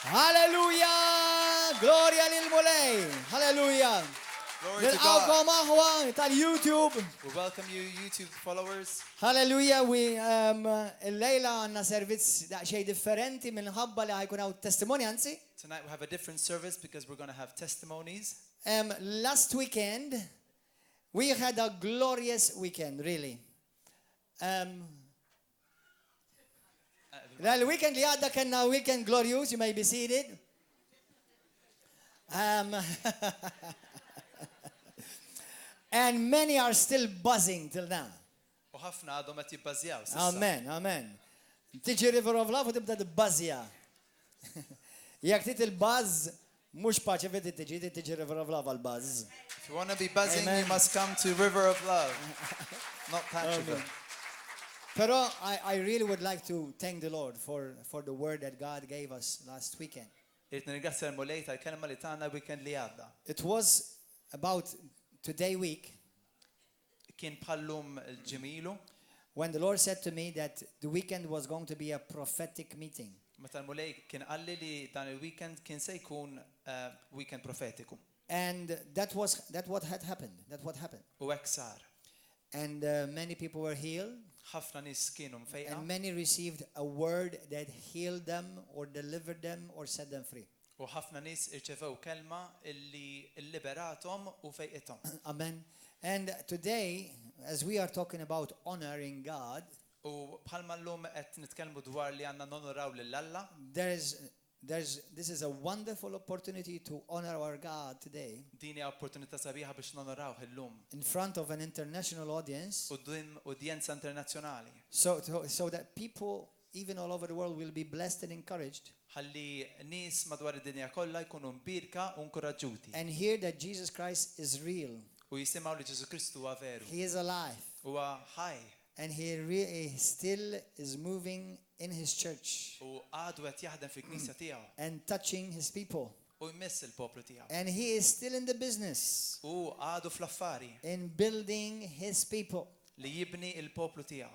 Halleluja! Glorja lil Mulej! Halleluja! Glory to God. Nilqgħukom aħwa tal-YouTube. We welcome you, YouTube followers. Halleluja, we illejla għandna servizz daqsxejn differenti minħabba li ħa jkun hawn testimonjanzi. Tonight we have a different service because we're going to have testimonies. Last weekend we had a glorious weekend, really. L-weekend li għadda kellna weekend glorious, you may be seated. And many are still buzzing till now. U ħafna għadhom qed jibbażjaw s'issa. Amen, amen. Tiġi River of Love u tibda tibbażja. Jekk trid il-buzz, mhux Paċe tiġi, tiġi River of Love għal-buzz. If you want to be buzzing, Amen. you must come to River of Love, not Paceville. Però I really would like to thank the Lord for the word that God gave us last weekend. Irrid nirringrazzja l-Mulej tal-kelma li tana weekend li għadda. It was about today week Kien bħal-lum ġimgħa ilu, when the Lord said to me that the weekend was going to be a prophetic meeting. Meta l-Mulej kien qalli li dan il-weekend kien se jkun weekend profetiku. And that was that what had happened. That what happened. U hekk sar. And many people were healed. Ħafna nies kienu mfejqa. And many received a word that healed them or delivered them or set them free. U ħafna nies irċevew kelma illi illiberathom u fejqithom. Amen. And today, as we are talking about honoring God, U bħalma llum qed nitkellmu dwar li għandna nonoraw lil Alla, this is a wonderful opportunity to honor our God today din hija opportunità sabiħa biex nonoraw illum in front of an international audience, quddiem udjenza internazzjonali. so that people even all over the world will be blessed and encouraged. Ħalli nies madwar id-dinja kollha jkunu mbierka u nkoraġġuti. And hear that Jesus Christ is real. U jisimgħu li Ġesu Kristu huwa veru. He is alive. Huwa ħaj. And he still is moving in his church. U għadu qed jaħdem fil-knisja tiegħu. And touching his people. U jmiss il-poplu tiegħu. And he is still in the business. U għadu fl-affari. In building his people. Li jibni il-poplu tiegħu.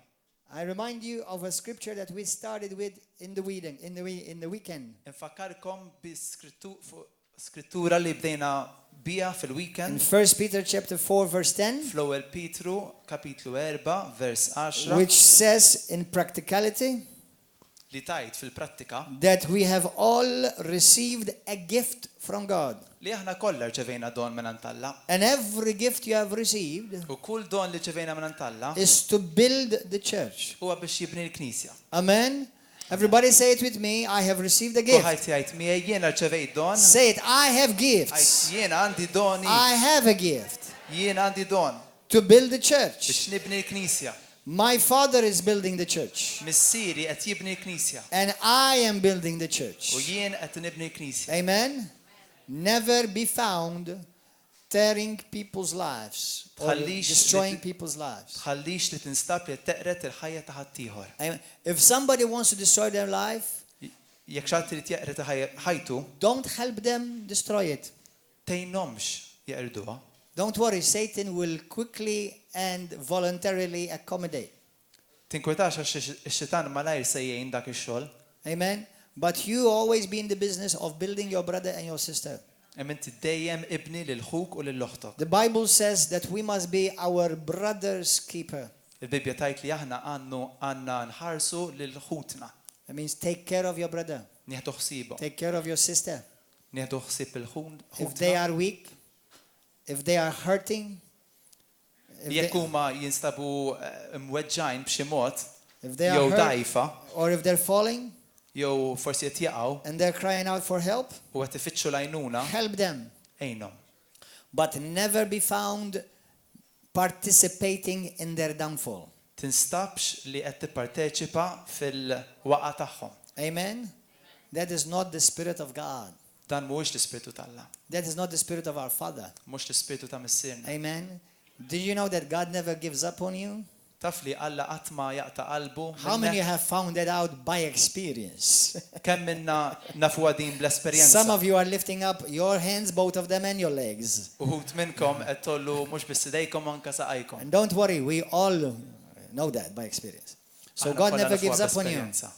I remind you of a scripture that we started with in the weekend, in the weekend. Infakkarkom bi skrittura li bdejna biha fil-weekend. In 1 Peter chapter 4 verse 10. Fl-ewwel Pietru kapitlu 4 vers 10. Which says in practicality li tgħid fil-prattika that we have all received a gift from God. Li aħna kollha rċevejna don minn Alla. And every gift you have received U kull don li rċevejna minn Alla is to build the church. huwa biex jibni l-Knisja. Amen. Everybody say it with me. I have received a gift. Kulħadd jgħid miegħi jiena rċevejt don. Say it. I have gifts. Għid, jiena għandi doni. I have a gift. Jiena għandi don. To build the church. Biex nibni l-Knisja. My father is building the church. Missieri qed jibni l-Knisja. And I am building the church. U jien qed nibni l-Knisja. Amen. Never be found tearing people's lives or destroying people's lives. Tħallix li tinstab li teqred il-ħajja ta' ħaddieħor. Amen. If somebody wants to destroy their life, Jekk xi ħadd irid jeqred ħajtu, don't help them destroy it. Tgħinhomx jeqirduha. Don't worry, Satan will quickly and voluntarily accommodate. Tinkwetax għax ix-xitan malajr se jgħin dak ix-xogħol. Amen. But you always be in the business of building your brother and your sister. Imma inti dejjem ibni lil ħuk u lil oħtok. The Bible says that we must be our brother's keeper. Il-Bibbja tgħid li aħna għandu għandna nħarsu lil ħutna. That means take care of your brother. Nieħdu ħsiebhom. Take care of your sister. Nieħdu ħsieb il-ħun. If they are weak, if they are hurting, if Jekk they, huma jinstabu mweġġajn b'xi mod, if they are jew hurt, dgħajfa, or if they're falling, jew forsi qed jaqgħu and they're crying out for help, u qed ifittxu l-għajnuna, help them. għinhom. But never be found participating in their downfall. Tinstabx li qed tipparteċipa fil-waqa tagħhom. Amen. That is not the spirit of God. Dan mhuwiex l-ispirtu t'Alla. That is not the spirit of our Father. Mhux l-ispirtu ta' Missierna. Amen. Did you know that God never gives up on you? Taf li Alla qatt ma jaqta' qalbu How many minnek? have found that out by experience? Kemm minna nafuha din bl-esperjenza? Some of you are lifting up your hands, both of them, and your legs. Uħud minnkom qed tgħollu mhux biss idejkom anke saqajkom. And don't worry, we all know that by experience. So Aħna God kollha never nafuha gives up on you. bl-esperjenza.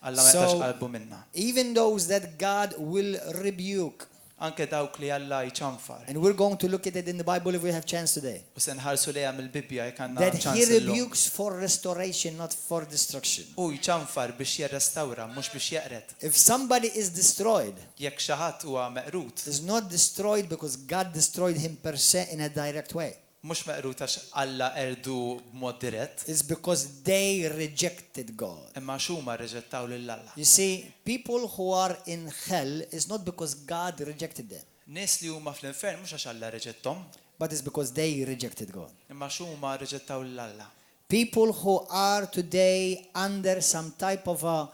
Alla ma jaqtax So- qalbu minna. Even those that God will rebuke. Anke dawk li Alla jċanfar. And we're going to look at it in the Bible if we have chance today. U se nħarsu lejha mill-Bibbja jekk għandna That he ċans illum. rebukes for restoration, not for destruction. U jċanfar biex jirrestawra, mhux biex jeqred. If somebody is destroyed, Jekk xi ħadd huwa meqrud, is not destroyed because God destroyed him per se in a direct way. mhux meqrud għax Alla qerdu b'mod dirett, It's because they rejected God. imma għax huma rreġettaw lil Alla. You see, people who are in hell is not because God rejected them, Nies li huma fl-infern mhux għax Alla reġettom, but it's because they rejected God. imma għax huma rreġettaw lil Alla. People who are today under some type of a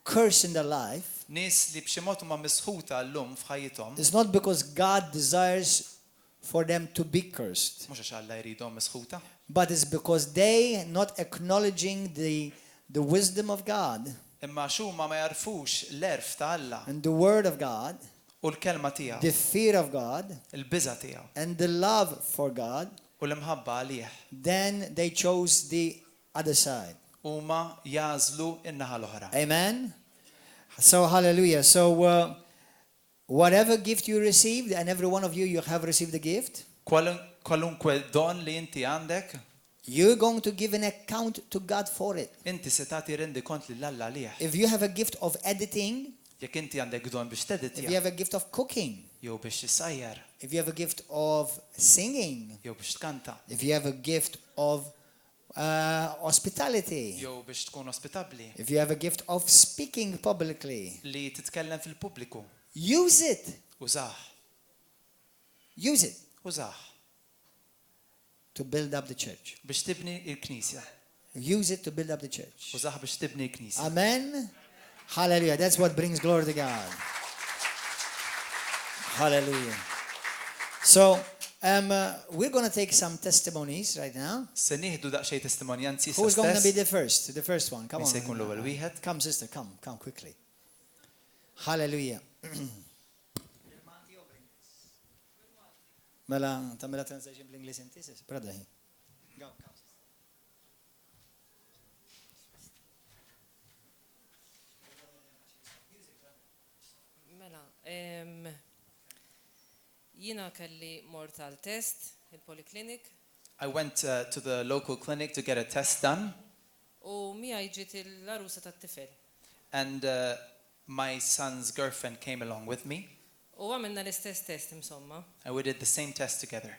curse in their life Nies li b'xi mod huma misħuta llum f'ħajjithom, is not because God desires for them to be cursed, mhux għax Alla jridhom misħuta, but it's because they not acknowledging the wisdom of God imma għax huma ma jarfux l-erf ta' Alla and the word of God, u l-kelma tiegħu, the fear of God, il-biża' tiegħu and the love for God, u l-imħabba għalih. then they chose the other side. Huma jażlu in-naħa l-oħra. Amen. So hallelujah. So whatever gift you received, and every one of you, you have received a gift. Kwalunkwe don li inti għandek, You're going to give an account to God for it. inti se tagħti rendi kont lil Alla għalih. If you have a gift of editing, Jekk inti għandek don biex if you teditja, have a gift of cooking, jew biex issajjar, if you have a gift of singing, jew biex tkanta, if you have a gift of hospitality, jew biex tkun ospitabbli, if you have a gift of speaking publicly, li titkellem fil-pubbliku, use it. użah, Use it użah to build up the church. biex tibni il-Knisja. Use it to build up the church. Użah biex tibni l-Knisja. Amen. Hallelujah. That's what brings glory to God. Hallelujah. So, we're going to take some testimonies right now. Se nieħdu daqsxejn testimonjanzi issa Who's going to be stess. the first? The first one. Come Min se on. jkun l-ewwel wieħed? Come, sister. Come. Come quickly. Hallelujah. Mela, tagħmilha translation bl-Ingliż inti, sis? Brother. Go, come, sister. Mela, jiena kelli mort għal test, il-poliklinik, I went to the local clinic to get a test done, u miegħi ġiet l-għarusa tat-tifel. and my son's girlfriend came along with me, U għamilna l-istess test insomma. and we did the same test together.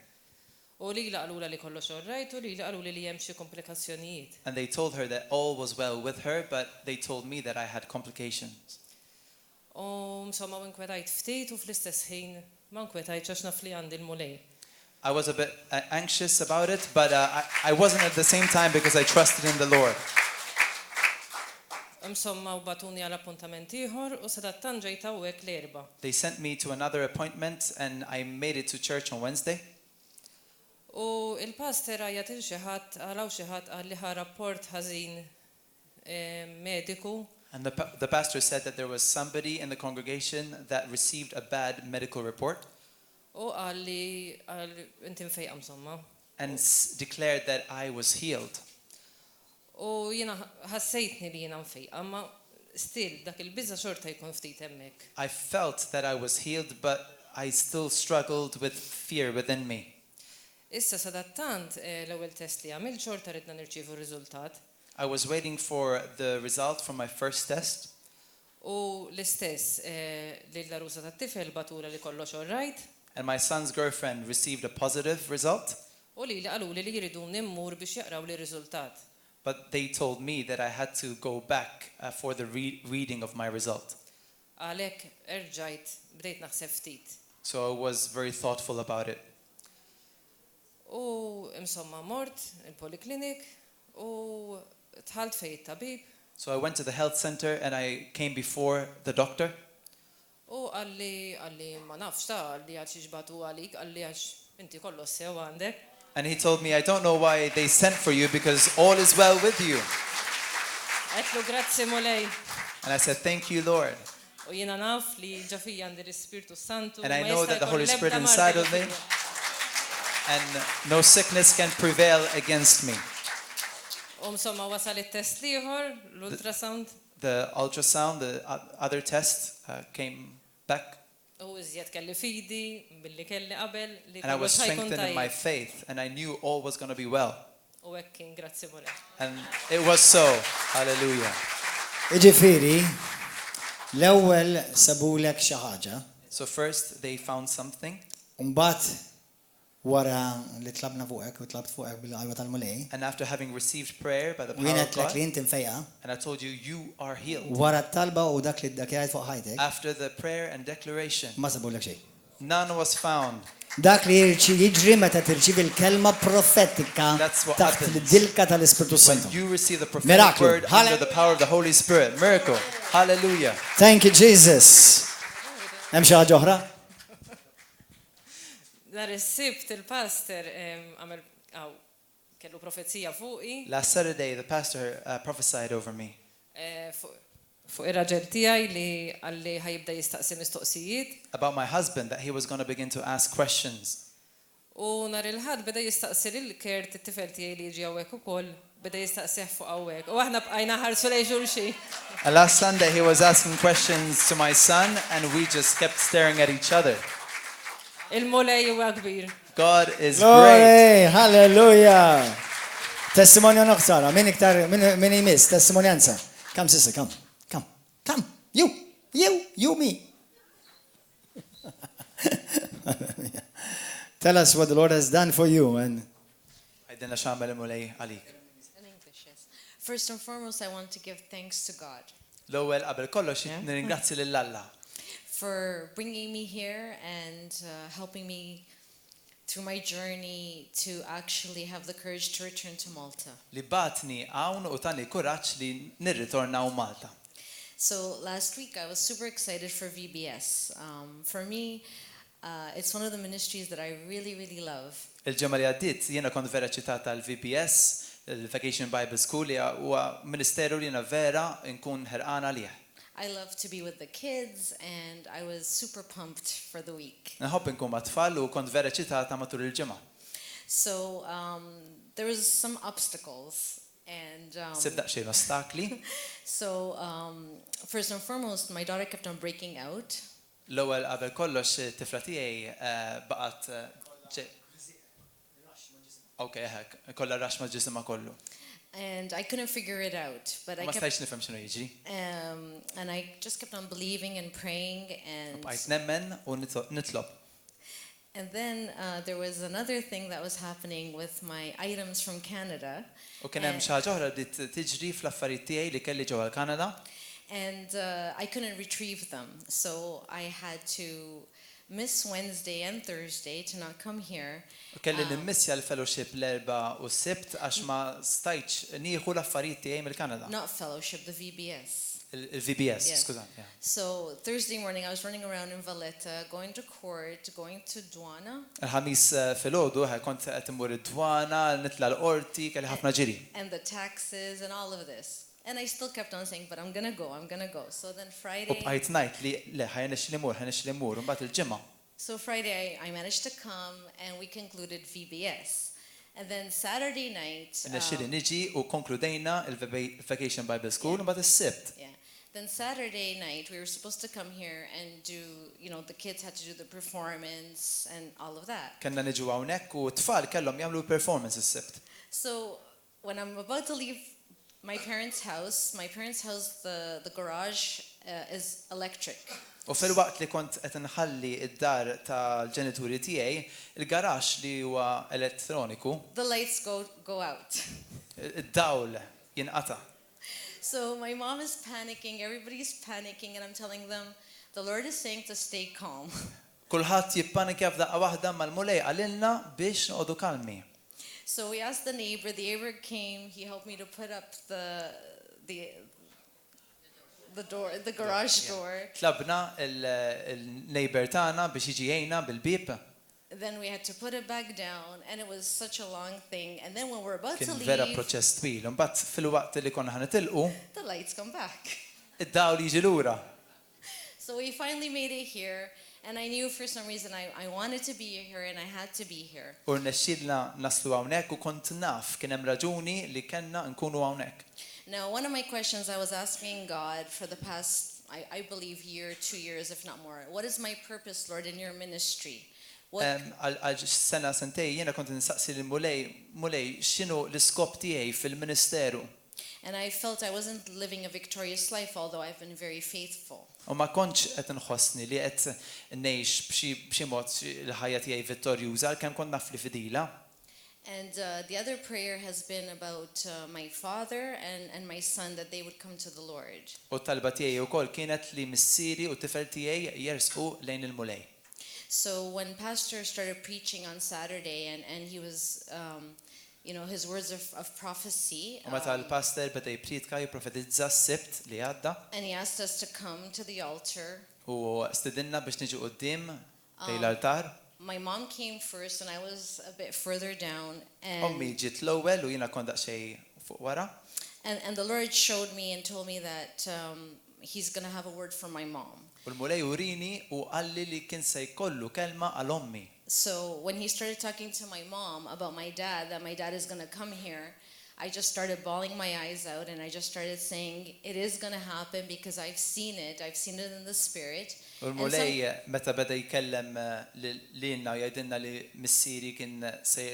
U li qalulha li kollox orrajt u li qaluli li hemm xi komplikazzjonijiet. And they told her that all was well with her, but they told me that I had complications. U insomma u nkwetajt ftit u fl-istess ħin ma nkwetajtx għax naf li għandi l-Mulej. I was a bit anxious about it, but I wasn't at the same time because I trusted in the Lord. Insomma u bagħtuni għal appuntament ieħor u sadattant ġejt hawnhekk l-Erbgħa. They sent me to another appointment, and I made it to church on Wednesday. U il-pastor għajjat lil xi ħadd għalaw xi ħadd qal li ħa rapport ħażin mediku. And the pastor said that there was somebody in the congregation that received a bad medical report U qal li qal inti mfejqa insomma. and declared that I was healed. U jiena ħassejtni li jiena mfejqa, ma still dak il-biża xorta jkun ftit hemmhekk. I felt that I was healed, but I still struggled with fear within me. Issa sadattant l-ewwel test li għamil xorta ridna nirċievu r-riżultat. I was waiting for the result from my first test. U l-istess li l-għarusa tat-tifel bagħtulha li kollox all right. And my son's girlfriend received a positive result. U li li qaluli li jridu immur biex jaqraw li riżultat. But they told me that I had to go back for the reading of my result. Għalhekk erġajt bdejt naħseb ftit. So I was very thoughtful about it. U insomma mort il-poliklinik u dħalt fejn it-tabib. So I went to the health center and I came before the doctor. U qalli ma nafx ta' qalli għal xiex bagħtu għalik, qalli għax inti kollox sew għandek. And he told me, I don't know why they sent for you because all is well with you. Għedtlu grazzi Mulej. And I said, thank you, Lord. U jiena naf li ġo fija għandi l-Ispirtu Santu. And I ma know jista' that the jkun Holy l-ebda Spirit marda inside of me. ġo fija. And no sickness can prevail against me. U insomma wasal it-test l-ieħor, l-ultrasound. The ultrasound, the other test came back, U iżjed kelli fidi milli kelli qabel li and I was kollox ħa jkun strengthened in my tajjeb. faith, and I knew all was going to be well. U hekk kien, grazzi Mulej. And it was so. Hallelujah. Iġifieri, l-ewwel sabulek xi ħaġa, So first they found something, mbagħad wara li tlabna fuqek u tlabt fuqek bil-qawwa tal-Mulej, and after having received prayer by the u power jien of għedtlek God, li inti mfejqa, and I told you, you are healed. wara t-talba u dak li ddikjarajt fuq ħajtek, After the prayer and declaration, ma sabulek xejn. None was found. Dak li jiġri meta tirċivi l-kelma profetika That's what taħt happens. l-dilka tal-Ispirtu When Santu. you receive the prophetic Miracle. word under the power of the Holy Spirit. Miracle. Hallelujah. Thank you, Jesus. Hemm xi ħaġa oħra? Nhar is-Sibt il-pastor għamel aw kellu profezija fuqi Last Saturday, the pastor prophesied over me fuq ir-raġel tiegħi li qalli ħa jibda jistaqsi mistoqsijiet. About my husband, that he was going to begin to ask questions. U nhar il-Ħadd beda jistaqsi lil Kurt, it-tifel tiegħi li jiġi hawnhekk ukoll, beda jistaqsih fuq hawnhekk. U aħna bqajna nħarsu lejn xulxin. And last Sunday, he was asking questions to my son, and we just kept staring at each other. Il-Mulej huwa kbir. God is great. Glory, hallelujah. Testimonju noħsara, min iktar, min imiss, testimonjanza. Come, sister, come, come, come, you, you, you, me. Tell us what the Lord has done for you and Għidilna x'għamel il-Mulej għalik. In English, yes. First and foremost, I want to give thanks to God L-ewwel qabel kollox nirringrazzja lil Alla for bringing me here and helping me through my journey to actually have the courage to return to Malta. Li bagħatni hawn u tani kuraġġ li nirritornaw Malta. So last week I was super excited for VBS. For me, it's one of the ministries that I really, really love. Il-ġimgħa li għaddiet jiena kont vera eċitata l-VBS, il-Vacation Bible School, li huwa ministeru li jiena vera nkun ħerqana għalih. I love to be with the kids, and I was super pumped for the week. Nħobb nkun mat-tfal u kont vera eċitata matul il-ġimgħa. So there was some obstacles, and Sibt daqsxejn ostakli. so first and foremost, my daughter kept on breaking out. L-ewwel qabel kollox it-tifla tiegħi baqgħet Ok, hekk, kellha rash ma' ġisimha kollu. And I couldn't figure it out, but I Ma kept, stajtx nifhem x'inhu jiġri. And I just kept on believing and praying, and Bqajt nemmen u nitlob. And then there was another thing that was happening with my items from Canada, U kien hemm xi ħaġa oħra bdiet tiġri fl-affarijiet tiegħi li kelli ġewwa l-Kanada. And I couldn't retrieve them, so I had to miss Wednesday and Thursday to not come here. U kelli nimmissja l-fellowship l-Erbgħa u s-Sibt għax ma stajtx nieħu l-affarijiet tiegħi mill-Kanada. Not fellowship, the VBS. Il-VBS, Yes. skużani. Yeah. So Thursday morning, I was running around in Valletta, going to court, going to Dwana, Il-Ħamis filgħodu kont qed immur id-dwana, nitla l-qorti, kelli ħafna ġiri. And the taxes and all of this. And I still kept on saying, "But I'm gonna go, I'm gonna go." So then U Friday, bqajt ngħid li le ħa jirnexxieli mmur, ħa jirnexxieli mmur, u mbagħad il-Ġimgħa. So Friday I managed to come and we concluded VBS. And then Saturday night, Irnexxieli niġi u konkludejna il-Vacation Bible School u mbagħad is-Sibt. Yeah. Then Saturday night, we were supposed to come here and do, the kids had to do the performance and all of that. Kellna niġu hawnhekk u t-tfal kellhom jagħmlu performance is-Sibt. So when I'm about to leave my parents' house, the garage is electric. U fil-waqt li kont qed nħalli id-dar tal-ġenituri tiegħi, il-garaxx li huwa elettroniku, The lights go out. id-dawl jinqata. So my mom is panicking, everybody's panicking, and I'm telling them, "The Lord is saying to stay calm." Kulħadd jippanikja f'daqqa waħda, mal-Mulej qalilna biex noqogħdu kalmi. So we asked the neighbor came, he helped me to put up the door, the garage door. Tlabna il-neighbor tagħna biex jiġi jgħinna bil-bib. Then we had to put it back down, and it was such a long thing. And then when we're about to Kien vera leave, proċess twil. Imbagħad fil-waqt li konna ħa nitilqu, the lights come back. id-dawl jiġi lura. So we finally made it here, and I knew for some reason I wanted to be here and I had to be here. U rnexxielna naslu hawnhekk u kont naf kien hemm raġuni li kellna nkunu hawnhekk. Now, one of my questions I was asking God for the past, I believe, year, 2 years, if not more, what is my purpose, Lord, in your ministry? What, Għal sena sentejn jiena kont nsaqsi l-Mulej, Mulej, x'inhu l-iskop tiegħi fil-ministeru? And I felt I wasn't living a victorious life, although I've been very faithful. U ma kontx qed nħossni li qed ngħix b'xi mod l-ħajja tiegħi vittorjuża għalkemm kont naf li fidila. And the other prayer has been about my father and my son, that they would come to the Lord. U t-talba tiegħi wkoll kienet li missieri u t-tifel tiegħi jersqu lejn il-Mulej. So when Pastor started preaching on Saturday and he was, his words of prophecy, U meta l-pastor beda jippriedka jipprofetizza s-Sibt li għadda and he asked us to come to the altar. U stedinna biex niġu quddiem lejn l-altar. My mom came first and I was a bit further down. And, Ommi ġiet l-ewwel u jiena kont daqsxejn fuq wara. and the Lord showed me and told me that he's going to have a word for my mom. U l-Mulej urini u qalli li kien se jkollu kelma għal ommi. So when he started talking to my mom about my dad, that my dad is going to come here, I just started bawling my eyes out and I just started saying, "It is going to happen because I've seen it. I've seen it in the spirit." U l-Mulej meta beda jkellem lilna u jgħidilna li missieri kien se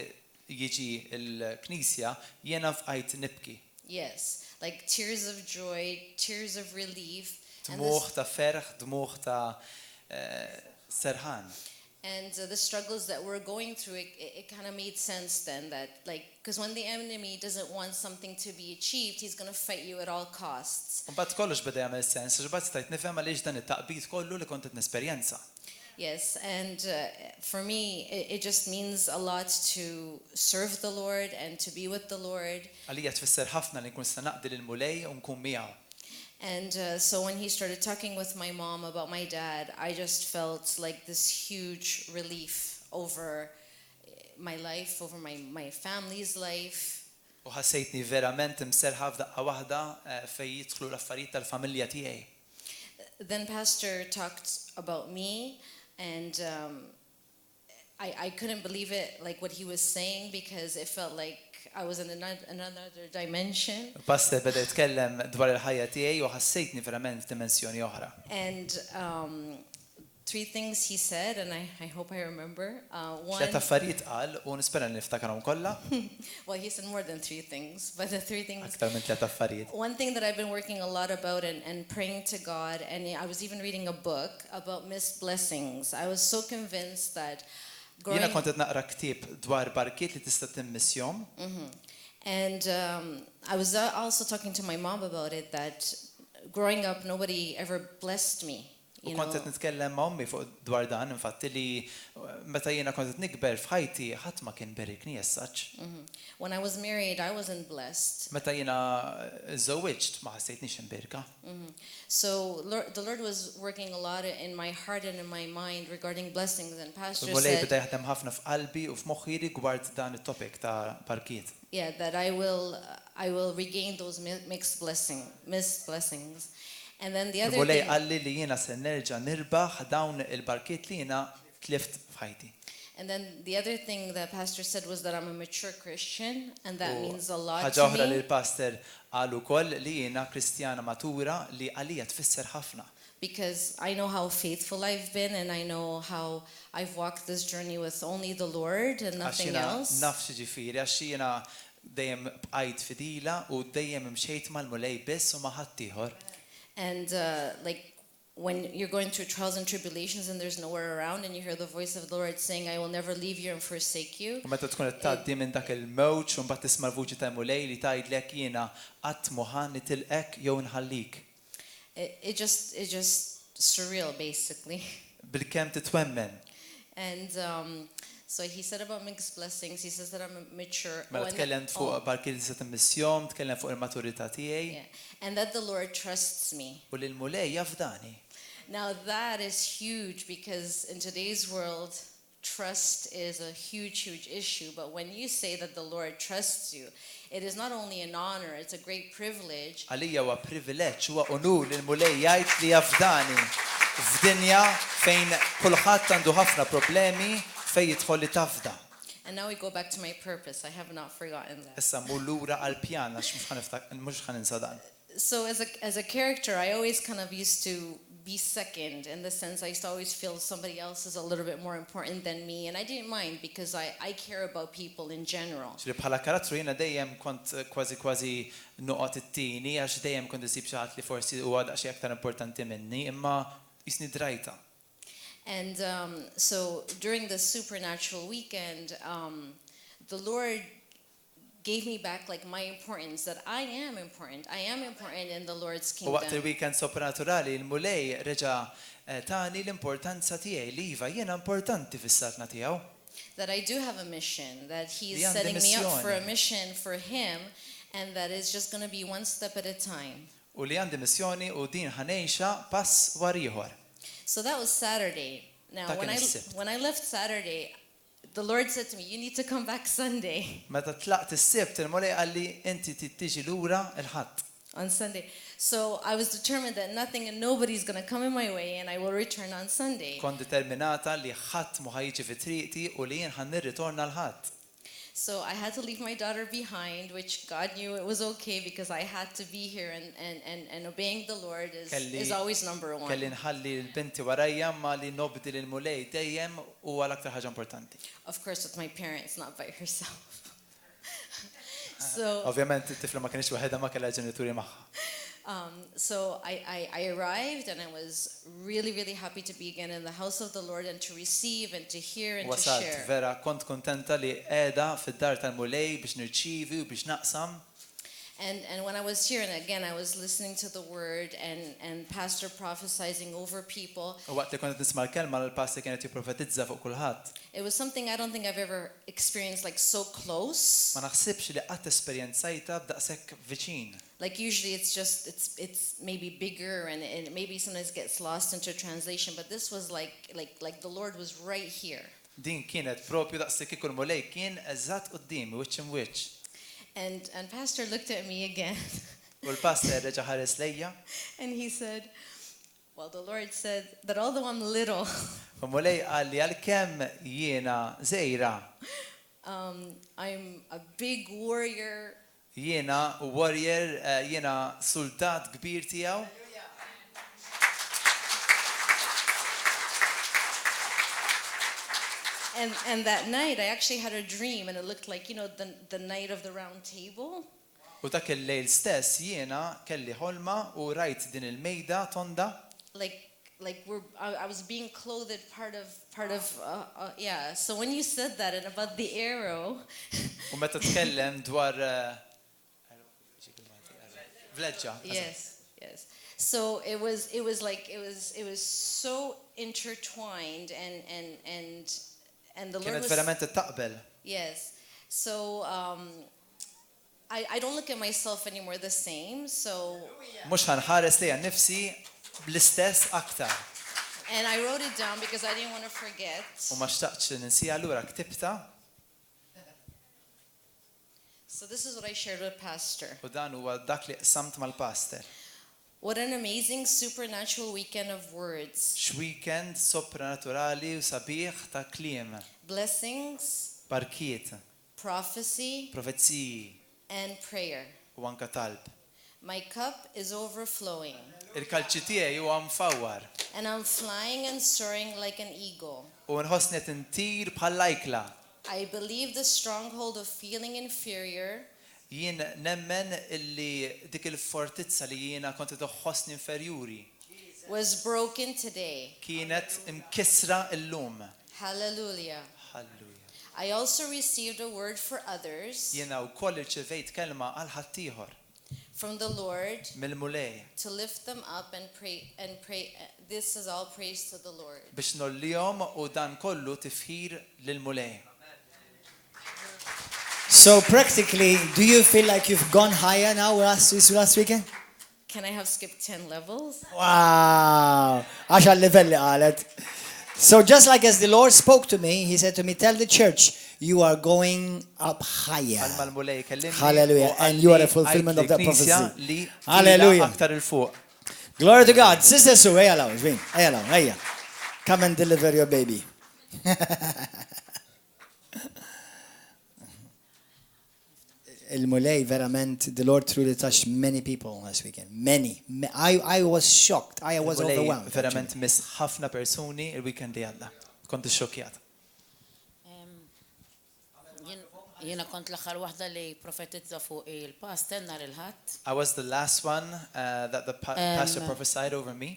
jiġi l-knisja, jiena bqajt nibki. Yes, like tears of joy, tears of relief. And, Dmugħ this, ta' ferħ, dmugħ ta' serħan. And the struggles that we're going through, it kind of made sense then that, like, because when the enemy doesn't want something to be achieved, he's going to fight you at all costs. Mbagħad kollox beda jagħmel sens, għax mbagħad stajt nifhem għaliex dan it-taqbid kollu li kont qed nesperjenza. Yes, and for me, it just means a lot to serve the Lord and to be with the Lord. Għalija tfisser ħafna li nkun se naqdi lil-Mulej u nkun miegħu. And so when he started talking with my mom about my dad, I just felt like this huge relief over my life, over my family's life. U ħassejtni verament imserħa f'daqqa waħda fejn jidħlu l-affarijiet tal-familja tiegħi. Then Pastor talked about me, and I couldn't believe it, like what he was saying, because it felt like I was in another dimension. Pastor beda jitkellem dwar il-ħajja tiegħi u ħassejtni verament f'dimensjoni oħra. And three things he said, and I hope I remember. One, Tliet affarijiet qal u nispera li niftakarhom kollha, well, he said more than three things, but the three things. Aktar minn tliet affarijiet. One thing that I've been working a lot about and praying to God, and I was even reading a book about missed blessings. I was so convinced that growing Jiena kont qed naqra ktieb dwar barkiet li tista' timmissjahom. And I was also talking to my mom about it, that growing up, nobody ever blessed me. U You kont know? qed nitkellem ma' ommi fuq dwar dan, infatti li meta jiena kont qed nikber f'ħajti ħadd ma kien berikni essaċ. When I was married, I wasn't blessed. Meta jiena żewwiġt ma ħassejtnix imbierka. So Lord, the Lord was working a lot in my heart and in my mind regarding blessings. And Pastor Il-Mulej said, beda jaħdem ħafna f'qalbi u f'moħħi rigward dan it-topic ta' barkiet. Yeah, that I will regain those mixed blessing, missed blessings. And then the other Il-Mulej thing, qalli li jiena se nerġa' nirbaħ dawn il-barkiet li jiena tlift f'ħajti. And then the other thing that Pastor said was that I'm a mature Christian, and that U means a lot ħaġa to oħra li me. l-pastor qal ukoll li jiena Kristjana matura li għalija tfisser ħafna. Because I know how faithful I've been and I know how I've walked this journey with only the Lord and Għax nothing jiena else. naf x'jiġifieri, għax jiena dejjem bqajt fidila u dejjem imxejt mal-Mulej biss u ma' ħaddieħor. And like when you're going through trials and tribulations and there's nowhere around and you hear the voice of the Lord saying, "I will never leave you and forsake you." U meta tkun qed tgħaddi minn dak il-mewġ u mbagħad tisma' l-vuċi ta' Mulej li tgħidlek jiena qatt mhu ħa nitilqek jew nħallik. It just surreal, basically. Bilkemm titwemmen. And so he said about mixed blessings. He says that I'm mature. Mela Oh, and tkellem fuq oh, barkiet li se timmissjahom, tkellem fuq il-maturità tiegħi yeah. And that the Lord trusts me. U li l-Mulej jafdani. Now that is huge because in today's world, trust is a huge, huge issue. But when you say that the Lord trusts you, it is not only an honor, it's a great privilege. Għalija huwa privileġġ, huwa onur li l-Mulej jgħid li jafdani f'dinja fejn kulħadd għandu ħafna problemi fejn jidħol li tafda. And now we go back to my purpose. I have not forgotten that. Issa mmur lura għall-pjan għax mhux ħa niftak- mhux ħa ninsa dan. So as a character, I always kind of used to be second in the sense I used to always feel somebody else is a little bit more important than me, and I didn't mind because I care about people in general. Ġifieri bħala karattru jiena dejjem kont kważi kważi noqgħod it-tieni għax dejjem kont isib xi ħadd li forsi huwa daqsxejn aktar importanti minni, imma jisni drajta. And so during the supernatural weekend, the Lord gave me back like my importance, that I am important. I am important in the Lord's U waqt kingdom. il-weekend sopranaturali il-Mulej reġa' eh, tani l-importanza tiegħi li iva jiena importanti fis-saltna tiegħu. That I do have a mission, that He's Li għandi setting me up for a missjoni. mission for Him, and that it's just going to be one step at a time. U li għandi missjoni u din ħa ngħixha pass wara ieħor. So that was Saturday. Now, Dak when kien I, is-Sibt. when I left Saturday, the Lord said to me, You need to come back Sunday. Meta tlaqt is-Sibt, il-Mulej qalli inti trid tiġi lura l-Ħadd. On Sunday. So I was determined that nothing and nobody's going to come in my way and I will return on Sunday. Kont determinata li ħadd mhu ħa jiġi fi triqti u li jien ħa nirritorna l-Ħadd. So I had to leave my daughter behind, which God knew it was okay because I had to be here and, and, and, and obeying the Lord is, Kelli is always number one. kelli nħalli l-binti warajja ma li nobdi lil Mulej dejjem huwa l-aktar ħaġa importanti. Of course, with my parents, not by herself. so Ovvjament it-tifla ma kienx waħedha ma kellha ġenituri magħha. So I, I arrived and I was really, really happy to be again in the house of the Lord and to receive and to hear and to Wasalt share. vera kont kontenta li qiegħda fid-dar tal-Mulej biex nirċievi u biex naqsam. And, and when I was here, and again, I was listening to the word and, and pastor prophesizing over people. U waqt li kont nisma' l-kelma l-pastor kienet jipprofetizza fuq kulħadd. It was something I don't think I've ever experienced like so close. Ma naħsibx li qatt esperjenzajta b'daqshekk viċin. Like usually it's just, it's, it's maybe bigger and, and maybe sometimes gets lost into translation, but this was like, like, like the Lord was right here. Din kienet propju daqs li kieku l-Mulej kien eżatt quddiemi wiċċ imwiċċ. And, and pastor looked at me again U l-pastor reġa' ħares lejja and he said, well, the Lord said that although I'm little, u Mulej qal li għalkemm jiena żgħira, I'm a big warrior. jiena warrior, eh, jiena suldat kbir tiegħu. And, and that night, I actually had a dream, and it looked like, you know, the, the night of the round table. U dak il-lejl stess jiena kelli ħolma u rajt din il-mejda tonda Like, like we're, I, I was being clothed part of, part of, yeah. So when you said that and about the arrow, u meta tkellem dwar eh, vleġġa. yes, yes. So it was, it was like, it was, it was so intertwined and, and, and, and the Lord Kienet was, verament taqbel. yes. So, I, I don't look at myself anymore the same. So, Mhux ħa nħares lejja nnifsi bl-istess aktar. and I wrote it down because I didn't want to forget. U ma xtaqtx li ninsieha allura ktibta So this is what I shared with Pastor. u dan huwa dak li qsamt mal-pastor. What an amazing supernatural weekend of words. X'weekend sopranaturali u sabiħ ta' kliem, Blessings, barkiet, prophecy, profezziji and prayer. u anka talb. My cup is overflowing, Il-kalċi tiegħi huwa mfawwar and I'm flying and soaring like an eagle. u nħossni qed intir bħal-ajkla. I believe the stronghold of feeling inferior Jien nemmen illi dik il-fortizza li jiena kont qed inħossni inferjuri was broken today. kienet imkisra illum. Hallelujah. Halleluja. I also received a word for others Jiena wkoll irċevejt kelma għal ħaddieħor from the Lord mill-Mulej to lift them up and pray and pray. This is all praise to the Lord. biex ngħollihom u dan kollu tifħir lill-Mulej. So practically, do you feel like you've gone higher now last, this last weekend? Can I have skipped 10 levels? Wow. Għaxar livelli qalet. So just like as the Lord spoke to me, he said to me, tell the church, you are going up higher. Bħalma l-Mulej kellimni. Hallelujah. u And you are a qalli fulfillment of that għid lill-Knisja prophecy. Li Hallelujah. aktar 'il fuq. Glory to God. Sister Sue, ejja 'l hawn, ġvin, ejja 'l hawn, ejja. Come and deliver your baby. Il-Mulej verament, the Lord truly touched many people last weekend. Many. I was shocked. I was Il-Mulej overwhelmed, actually. verament miss ħafna persuni il-weekend li għadda. Kont xokjat. Jiena kont l-aħħar waħda li profetizza fuq il-pastor nhar il-Ħadd. I was the last one that the pastor prophesied over me.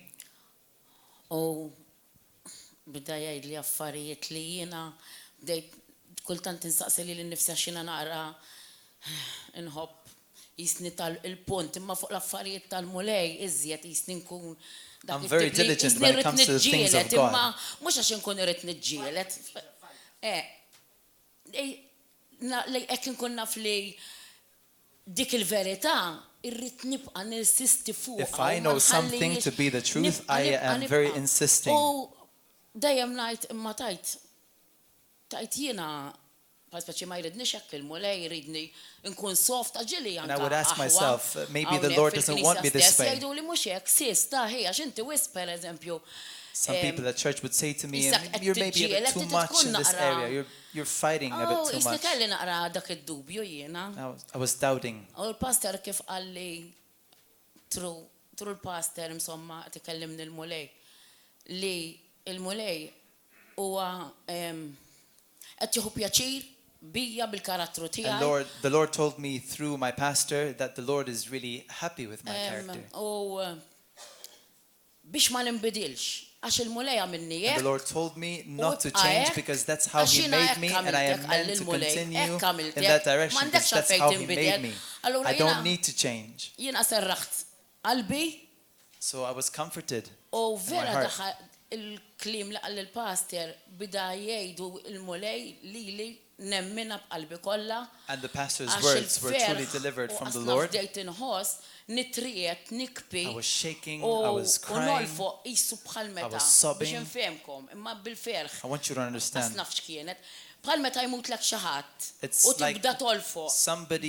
U bida jgħid li affarijiet li jiena bdejt kultant insaqsi li nnifsi għax jiena naqra nħobb jisni tal-punt imma fuq l-affarijiet tal-Mulej iżjed jisni nkun dak I'm very it-tip li diligent jisni when it rrid comes to the things of niġġieled, God. imma mhux għax inkun irrid niġġieled. Li hekk inkun naf li dik il-verità irrid nibqa' nirsisti fuq. If I know something to be the truth, I am very insisting. U dejjem ngħid imma tajt tajt jiena speċi ma jridnix hekk il-Mulej jridni nkun soft ġieli And I would ask myself, maybe the Lord doesn't want me this way. Jgħidu li mhux hekk sis ta' ħija x'inti wisq pereżempju. Some people at church would say to me, "You're maybe a bit too much in this area. You're fighting a bit too much." Kelli naqra dak id-dubju jiena. I was doubting. U l-pastor kif qalli through l-pastor insomma tikellimni l-Mulej li l-Mulej huwa qed jieħu pjaċir bija bil-karattru And tiegħi. The Lord told me through my pastor that the Lord is really happy with my character. U biex ma ninbidilx, għax il-Mulej għamilni And the hekk. Lord told me not to U change hekk, because that's how għax He jiena made hekk me, and I am għamiltek, meant to għall-Mulej, continue hekk in għamiltek. that direction M'għandekx because that's għalfejn how He made tinbidel. me. Allura I don't jiena need to change. Jiena serraħt qalbi. So I was comforted U in my vera heart. daħal il-kliem li qal il-pastor bida jgħidu il-Mulej li nemmina b'qalbi kollha. And the pastor's Għax words were il-ferħ truly delivered u from the qasna Lord. Bdejt inħoss, nitriet, nikbi. I was shaking, I was U crying. nolfoq qisu bħal meta. I was sobbing. Biex infehmkom, imma bil-ferħ. I want you to understand. Qas naf x'kienet. Bħal meta jmutlek xi ħadd. It's U like tibda tolfoq. somebody,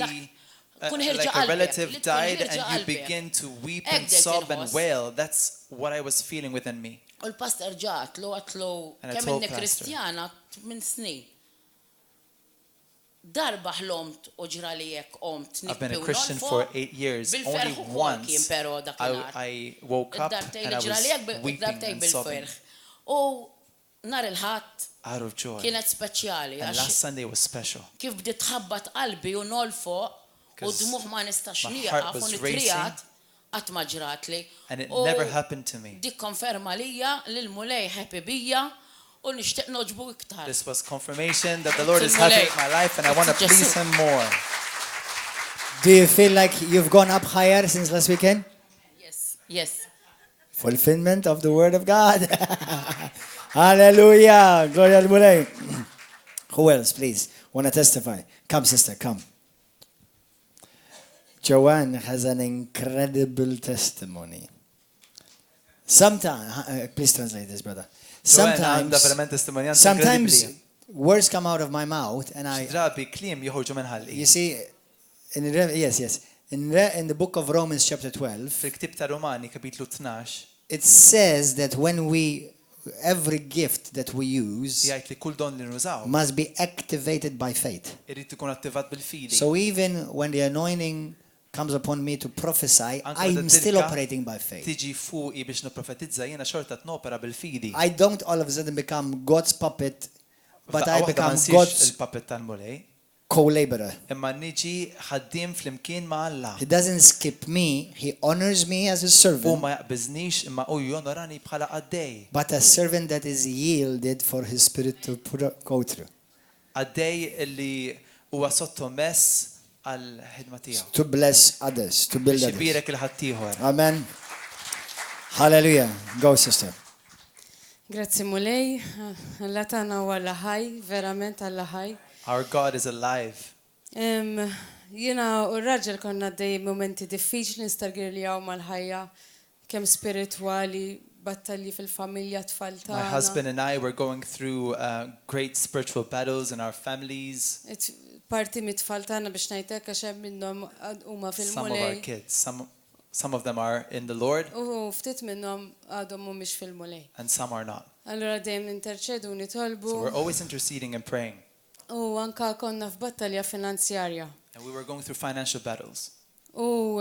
Dak kun ħirġa like a qalbek, relative li tkun died, ħirġa and you qalbek. begin to weep Hekk and bdejt sob and inħoss. wail. That's what I was feeling within me. U l-pastor ġatlu, għatlu, And I kemm told inni pastor. Kristjana 8 snin. Darba ħlomt u ġrali jekk qomt I've been a nikbi u Christian nolfoq. for 8 years. Only Bil-ferħ ukoll once kien però dakinhar. I woke up Id-darbtejn and I li ġrali was hekk weeping darbtejn and sobbing bil-ferħ. U nhar il-Ħadd out of joy. kienet speċjali And għax last Sunday was special. kif bdiet tħabbat qalbi u nolfoq u 'Cause dmuħ ma nistax my heart nieqaf u was nitriegħed qatt ma ġratli. And it U never happened to me. Dik konferma lija li l-Mulej happy bija u nixtieq nogħġbu iktar. This was confirmation that the Lord is happy with my life and I want to please Him more. Do you feel like you've gone up higher since last weekend? Yes. Fulfillment of the word of God. Hallelujah. Gloria l-Mulej. Who else, please, want to testify? Come, sister, come. Joanne has an incredible testimony. Sometimes, please translate this, brother. Joanne għandha Sometimes, verament testimonjanza sometimes inkredibbli. words come out of my mouth, and I, Drabi kliem joħorġu minn ħalqi. you see, in yes, in the book of Romans, chapter 12, Fil-ktib ta' Romani, kapitlu 12, it says that when we, every gift that we use jgħid li kull don li nużaw must be activated by faith. irid ikun attivat bil-fidi. So even when the anointing comes upon me to prophesy, Anke I'm meta still dilka operating by faith. Tiġi fuqi biex niprofetizza jiena xorta nopera bil-fidi. I don't all of a sudden become God's puppet, but F'daqqa I waħda ma become nsirx God's il-puppet tal-Mulej, co-laborer. imma niġi ħaddiem flimkien ma' Alla. He doesn't skip me, he honors me as a U servant, ma jaqbiżnix imma u jonorani bħala qaddej. but a servant that is yielded for his spirit to go through, Qaddej illi huwa sottomess għal-ħidma tiegħu. to bless others, to build Biex others. ibierek il-ħaddieħor. Amen. Hallelujah. Go, sister. Grazzi Mulej, Alla tagħna huwa Alla ħaj, verament Alla ħaj. Our God is alive. Jiena u r-raġel konna għaddej momenti diffiċli nistruggljaw mal-ħajja, kemm spiritwali, battalji fil-familja, tfal My tagħna. husband and I were going through great spiritual battles in our families. Parti mit-tfal tagħna biex ngħidlek għax hemm minnhom huma Some of our fil-Mulej. kids, some of them are in the Lord U ftit minnhom għadhom mhumiex fil-Mulej. and some are not. Allura dejjem ninterċedu nitolbu So we're always interceding and praying. u anka konna f'battalja finanzjarja. And we were going through financial battles. U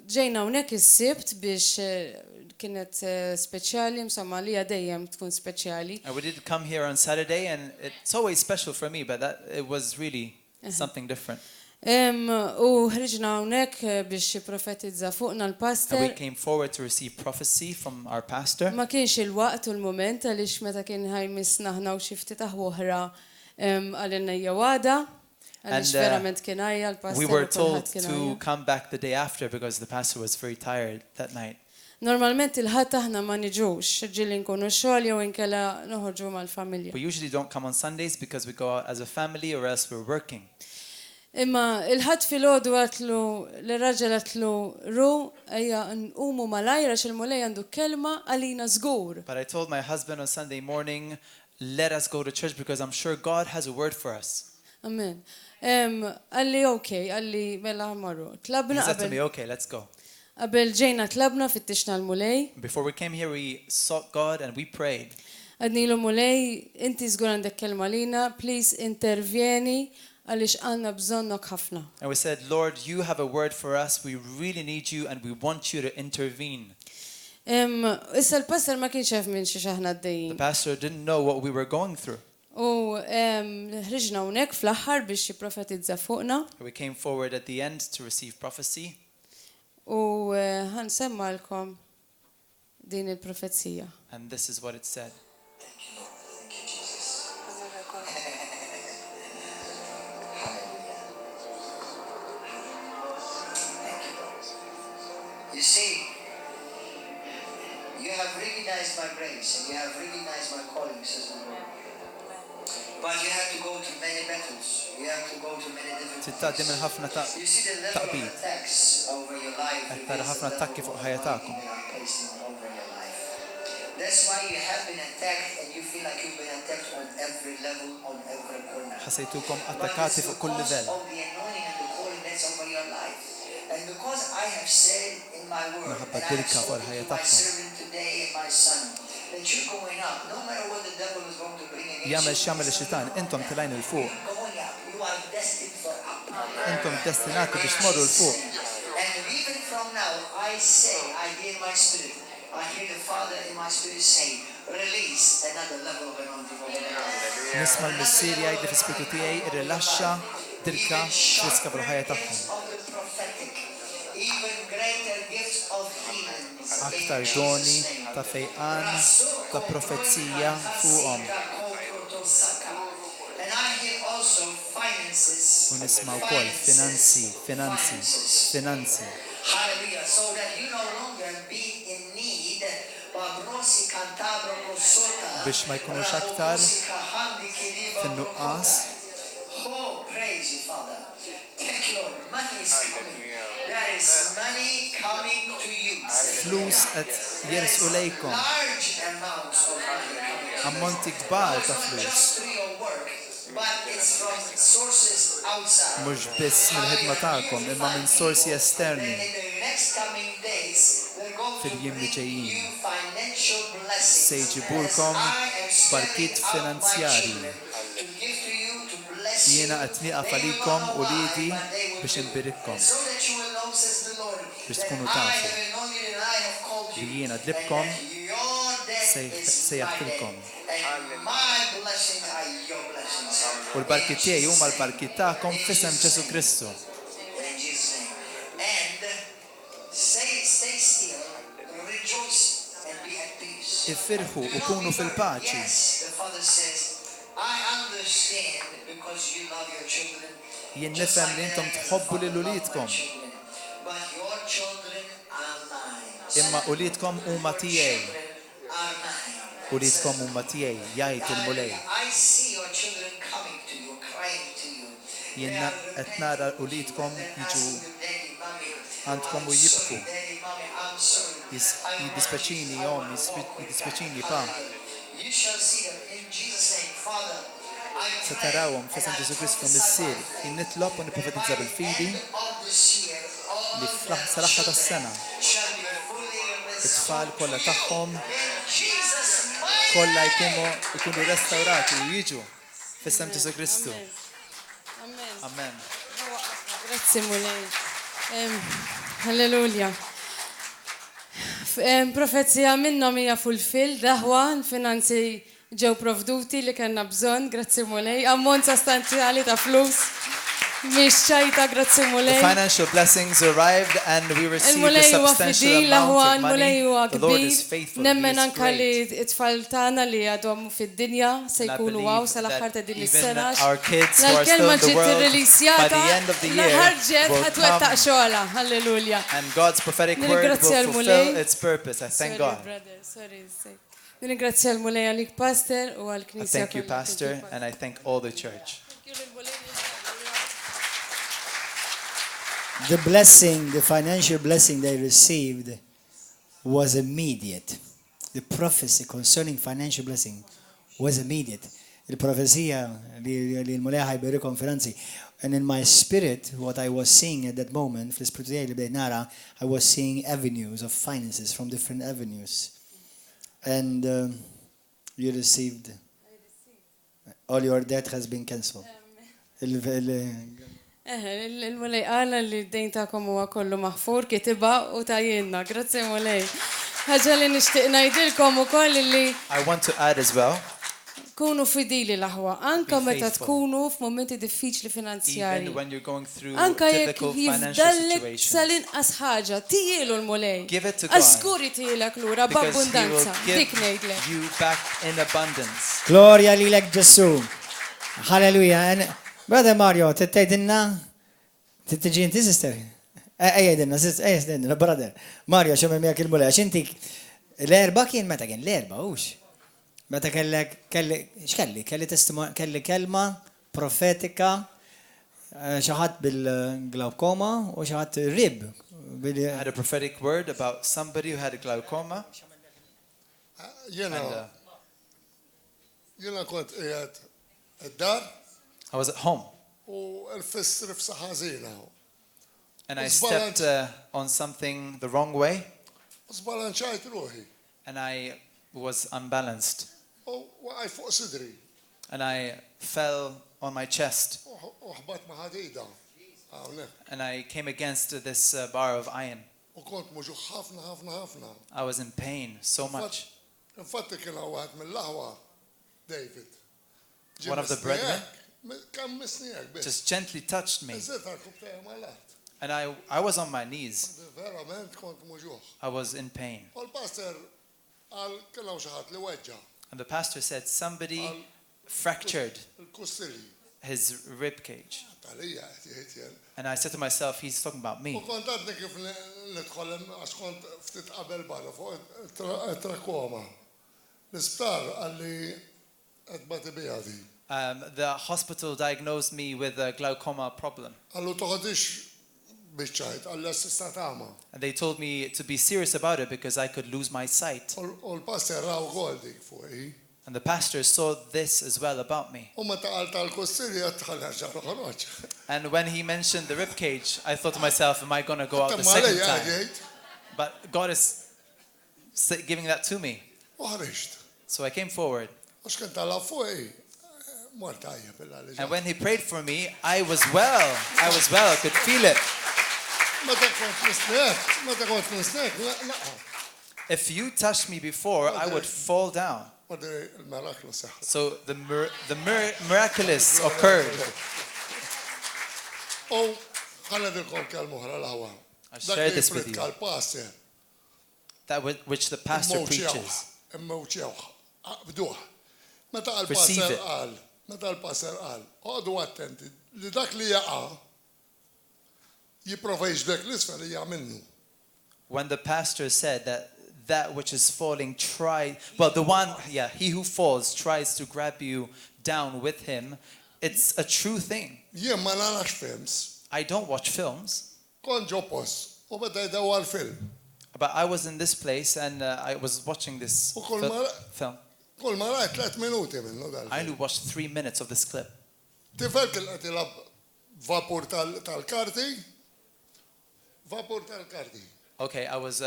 ġejna hawnhekk is-Sibt biex kienet speċjali, insomma għalija dejjem tkun speċjali. And we did come here on Saturday and it's always special for me, but that it was really something different. U ħriġna hawnhekk biex jipprofetizza fuqna l-pastor. And we came forward to receive prophecy from our pastor. Ma kienx il-waqt u l-mument għaliex meta kien ħa jmissna aħna u xi ftit aħwa oħra qalilna ejjew għada. Għaliex And, uh, verament kien għajja l-pastor. We were u kulħadd told kien to għajja. come back the day after because the pastor was very tired that night. Normalment il-Ħadd aħna ma niġux, ġieli nkunu xogħol jew inkella noħorġu mal-familja. We usually don't come on Sundays because we go out as a family or else we're working. Imma il-Ħadd filgħodu għedtlu lir-raġel għedtlu Ru ejja nqumu malajr għax il-Mulej għandu kelma għalina żgur. But I told my husband on Sunday morning, let us go to church because I'm sure God has a word for us. Amen. Qalli ok, qalli mela mmorru. Tlabna He said to me, qabel okay, let's go. qabel ġejna tlabna fittixna l-Mulej. Before we came here, we sought God and we prayed. Għadnilu Mulej, inti żgur għandek kelma lina, please intervjeni għaliex għandna bżonnok ħafna. And we said, Lord, you have a word for us. We really need you and we want you to intervene. Issa l-pastor ma kienx jaf minn xiex aħna The għaddejjin. pastor didn't know what we were going through. U ħriġna hawnhekk fl-aħħar biex jipprofetizza fuqna. We came forward at the end to receive prophecy. U eh, ħa nsemmalkom din il-profezija. And this is what it said. Thank you, Lord. Thank you, Jesus. Hallelujah. Thank you, Lord. You see, you have recognized my grace and you have recognized my calling, says the Lord. But you have to go to many battles. You have to go to many Trid tgħaddi minn difficulties. ħafna ta' You see the level of taqbid. attacks over your life Qed tara reveals the ħafna level attakki of fuq ħajja anointing tagħkom. that I'm placing over your life. That's why you have been attacked and you feel like you've been attacked on every level, on every corner. Ħassejtukom But attakkati it's fuq kull because livell. of the anointing and the calling that's over your life. And because I have said in my word, Minħabba and I have d-dilka fuq spoken il-ħajja to my tagħhom. servant today and my son, that you're going up, no matter what the devil is going to bring against Jagħmel you. x'jagħmel ix-xitan, intom tilgħin 'il fuq. You're going up. You are destined for up. Intom destinati biex tmorru 'l fuq. And even from now, I say, I hear my spirit, I hear the Father in my spirit say, release another level of anointing over your life. Nisma' l-Missier jgħidli fl-ispirtu tiegħi irrilaxxa dilka friska fil-ħajja tagħhom. Aktar doni ta' fejqan, ta' profezija fuqhom. U nisma' wkoll finanzi, finanzi, finanzi. Biex ma jkunux aktar fin-nuqqas. Oh, praise you, Father. Thank you, Lord. Money is coming. There is money coming to you. Flus qed jersqu lejkom. Large amounts of money coming. Ammonti kbar ta' It's not flus. just through your work, but it's from sources outside. Mhux biss mill-ħidma tagħkom, imma minn sorsi esterni. In the next coming days, they're going to Fil-jiem li bring ġejjin. you financial blessings. Se jġibulkom As I am standing barkiet out my finanzjarji. children to give to you, to bless Jiena you. qed nieqaf They will għalikom not know u liedi why, but they will biex do. inbirikkom. So that you will know, says the Lord, Biex that tkunu I tafu have anointed and I have called li you, jiena and dlibkom that your debt se is se my jaħfrilkom. debt, and my blessings are your blessings. U l-barkiet tiegħi huma l-barkiet tagħkom f'isem Ġesu Kristu. In Jesus' name. And say, stay still, rejoice, and be at peace. Ifirħu Do u not kunu be worried. fil-paċi. Yes, the Father says, I understand because you love your children. Jien just nifhem like li intom I as a tħobbu father lil love my uliedkom. children. But your children are mine. Imma uliedkom huma Your tiegħi. children are mine. Uliedkom huma tiegħi, jgħid il-Mulej. I see your children coming to you, crying to you. Jien They are qed nara repenting uliedkom and jiġu asking you, Daddy, Mommy, għandkom I'm u jibku. sorry, Daddy, Mommy, I'm sorry. Jis- I want Jiddispjaċini you, I omm, wanna walk with jiddispjaċini God. pa. Hallelujah. You shall see them in Jesus' name, Father. I Se pray tarawhom and f'isem I Ġesu Kristu prophesy Missier, by faith jien nitlob u that nipprofetizza by the bil-fidi end of this year, all li their fl- sal-aħħar tas-sena children shall be fully it-tfal restored kollha to you. tagħhom In Jesus' mighty kollha name. jkunu jkunu restawrati u jiġu f'isem Ġesu Kristu. Amen. Amen. Amen. Huwa Grazzi Mulej. Halleluja. Profezija minnhom hija fulfilled, aħwa, l-finanzi ġew provduti li kellna bżonn, grazzi Mulej. Ammont sostanzjali ta' flus. Mhix ċajta, grazzi The Mulej. financial blessings arrived and we received a Il-Mulej huwa substantial fidil, amount aħwa, of il-Mulej money. huwa The Lord kbir. is faithful, He Nemmen is anka li great. t-tfal tagħna li għadhom fid-dinja se And I jkunu hawn believe sal-aħħar that ta' din even is-sena. our kids who La are still l-kelma in the ġiet world, by irrilisjata, the end of the la year, ħarġet will ħa twettaq come xogħolha. Halleluja. and God's prophetic word will Nirringrazzja fulfill l-Mulej. its purpose. I thank Sorry, God. brother, sorry. Nirringrazzja l-Mulej għalik pastor u I għall-Knisja thank you, kollha. Pastor, and I thank all the church. The blessing, the financial blessing they received was immediate. The prophecy concerning financial blessing was immediate. Il-profezija li li l-Mulej ħa jberikhom finanzi. And in my spirit, what I was seeing at that moment, fl-ispiritu tiegħi li bdejt nara, I was seeing avenues of finances from different avenues. And you received, all your debt has been cancelled. Eħe, il-Mulej qala li d-dejn tagħkom huwa kollu maħfur, kitibha u tahielna. Grazzi Mulej. Ħaġa li nixtieq ngħidilkom ukoll li I want to add as well, kunu fidili l-aħwa, anka Be meta faithful. tkunu f'momenti diffiċli finanzjarji. even when you're going through Anka jekk difficult financial jifdallek situations, sal-inqas ħaġa, tihielu l-Mulej. Give it to God. Għax żgur jtihielek lura because He will b'abbundanza. Dik give ngħidlek. you back in abundance. Glorja lilek Ġesù. Hallelujah. And Brother Mario, tgħidilna? Tiġi inti, sister? Ejja għidilna, sister, ejja għidilna, brother. Mario, x'għamel miegħek il-Mulej, għax inti l-Erbgħa kien meta kien l-Erbgħa, hux? Meta kellek, kelli, x'kelli? Kelli testimon, kelli kelma profetika, xi ħadd bil-glaukoma u xi ħadd rib. I had a prophetic word about somebody who had a glaucoma. Jiena, And, jiena kont qiegħed id-dar I was at home u rfist rifsa ħażina. and I U żbalanċ- stepped on something the wrong way U żbalanċajt ruħi. and I was unbalanced U waqajt fuq sidri. and I fell on my chest U u ħbatt ma' ħadida. Hawnhekk. and I came against this bar of iron. U kont muġugħ ħafna ħafna ħafna. I was in pain so much. Infatti kien hawn waħed mill-aħwa David. Ġie One of the missni brethren? hekk, Kemm missni hekk biss. Just gently touched me Nżilt għarkopptejja mal-art. and I was on my knees. Verament kont muġugħ. I was in pain. U l-pastor qal kien hawn xi ħadd li weġġa' And the pastor said somebody fractured il-kustilji. his rib cage. Talija qed jgħid jien. And I said to myself, he's talking about U me. kont għadni kif nidħol hemm għax kont ftit qabel barra fuq it-trakoma. L-isptar qalli qed tbati biha di. The hospital diagnosed me with a glaucoma problem. Qallu toħodhiex biċ-ċajt, qalli tista' tagħma. And they told me to be serious about it because I could lose my sight. U l-pastor ra wkoll dik fuqi. And the pastor saw this as well about me. U meta qal tal-kustilji qed ħa noħroġ. And when he mentioned the rib cage, I thought to myself, am I going to go out the Imma second għalija time? jgħid But God is giving that to me. u ħriġt. So I came forward. U x'kien talab fuqi, mort tajjeb illa li And when he prayed for me, I was well. I was well. I could feel it. Meta kont missek, meta kont missek, naqa'. If you touched me before, I would fall down. U il-miraklu seħħ. So the miraculous occurred. U ħa ngħidilkom kelma oħra l-aħwa. I shared this with you. l-pastor. That which the pastor preaches. Immewċewh, aqbduh. Meta Receive l-pastor it. qal, meta l-pastor qal, oqogħdu attenti li dak li jaqa' jipprova jiġbdek 'l isfel hija minnu. When the pastor said that that which is falling try well the one yeah he who falls tries to grab you down with him, it's a true thing. Jien ma narax films, I don't watch films, kont ġo post u beda jdawwar film. but I was in this place and I was watching this U kull ma film. kull ma rajt tliet minuti minnu dal. I only watched 3 minutes of this clip. Tifel kien qed jilgħab vapur tal-karti, vapur tal-karti. Okay, I was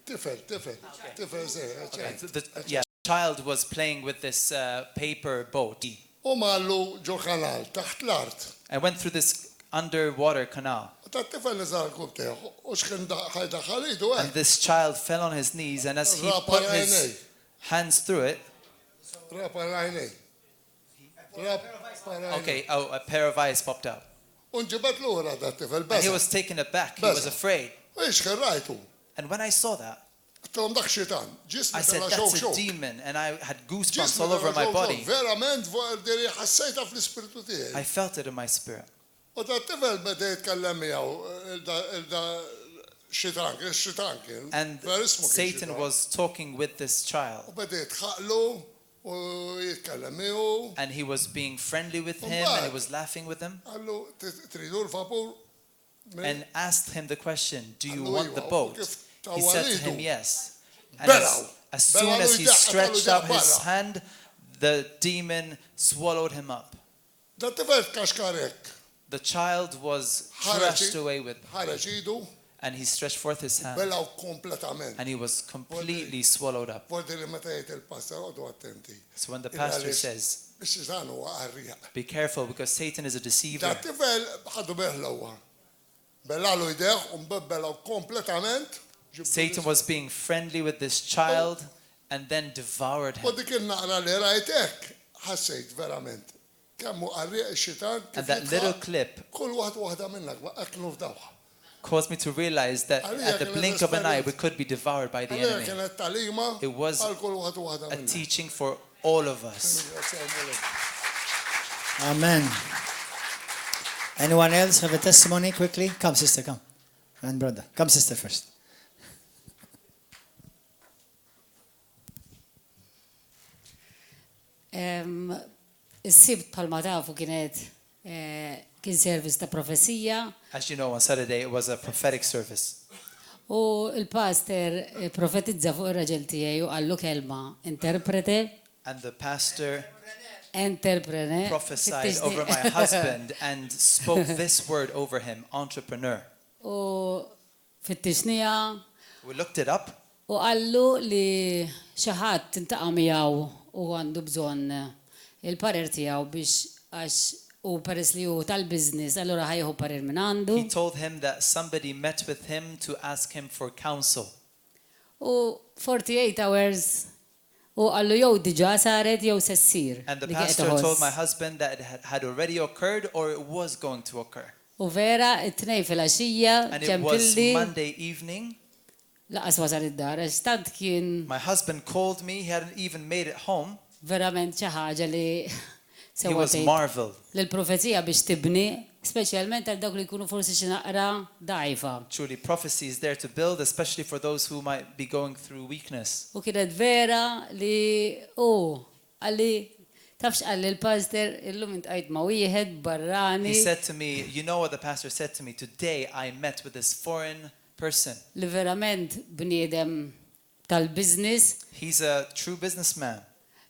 Tifel, tifel, tifel żgħir, okay, the child was playing with this paper boat U marlu ġo kanal taħt l-art. and went through this underwater canal. U dat-tifel niżel għarkupptejh u x'kien ħa jdaħħal idu And hekk. this child fell on his knees, and as he Rapa put his l-għajnej. hands through it, Rapa l-għajnej. Rapa l-għajnej. okay, oh, a pair of eyes popped out. U nġibed lura dat-tifel And he beża'. was taken aback, he was Beża'. afraid. U x'kien rajtu? And when I saw that, Għedtilhom dak xitan. Ġismi I said, tela xewk That's a xewk. demon. And I had goosebumps Ġismi all over tela my xewk xewk. body. Verament diri ħassejta fl-ispirtu tiegħi. I felt it in my spirit. U dat-tifel beda jitkellem miegħu il-da xitan, xitan kien. And Ver ismu kien Satan xitan. was talking with this child. U beda jitħaqlu u jitkellem miegħu. And he was being friendly with him and he was laughing with him. Qallu tridu l-vapur? And asked him the question, Do you Qallu want the iva. U boat? kif He said to him, tawwalitu. Yes. And as, Belgħu. as soon Belgħu as he jdaqqa, qallu stretched out jdaqqa his barra. hand, the demon swallowed him up. Dat-tifel tkaxkar hekk. The child was Ħareġ crushed away with, ħareġ idu, and he stretched forth his hand, belgħu kompletament. and he was completely swallowed up. Vordi li meta jgħid il-pastor għodu attenti. So when the pastor says, Ix-xitan huwa qarrieq. Be careful because Satan is a deceiver, Dat-tifel ħadu beħlewha. Belgħalu jdejh u mbagħad belgħu kompletament. ġibdu Satan was being friendly with this child and then devoured U him. dik il-naqra li rajt hekk, ħassejt verament. Kemm hu qarrieq ix-xitan kif And that little jidħaq clip kull waħd waħda minnak hekk nufdawha. caused me to realize that Għalija at the kienet blink of an eye, we esperjenza. could be devoured by the Għalija enemy. kienet tagħlima It was għal kull waħd waħda A minna. teaching for all of us. Amen. Anyone else have a testimony quickly? Come, sister, come. And brother. Come, sister, first. Is-Sibt bħalma tafu kienet eh, kien service ta' profezija As you know, on Saturday it was a prophetic service. u il-pastor eh, profetizza fuq ir-raġel tiegħi u qallu kelma interprete, And the pastor entrepreneur. prophesied over my husband and spoke this word over him entrepreneur. U fittixnija We looked it up u qallu li xi ħadd intaqa' miegħu u għandu bżonn il-parir tiegħu biex għax u peress li hu tal-business, allura ħa jieħu parir minn għandu. He told him that somebody met with him to ask him for counsel. U 48 hours u qallu jew diġà saret jew se ssir. And the li kienet pastor told iħoss. my husband that it had- had already occurred or it was going to occur. U vera, it-Tnejn filgħaxija And it was ċempilli Monday evening. lanqas wasal id-dar, għax tant kien My husband called me. He hadn't even made it home. verament xi ħaġa li He sewwa was tgħid marveled. li l-profezija biex tibni, speċjalment għal dawk li jkunu forsi xi naqra dgħajfa. Truly, prophecy is there to build, especially for those who might be going through weakness. U kienet vera li u qalli taf x'qalli l-pastor illum iltqajt ma' wieħed barrani He said to me, You know what the pastor said to me? Today I met with this foreign person. li verament bniedem tal-business He's a true businessman.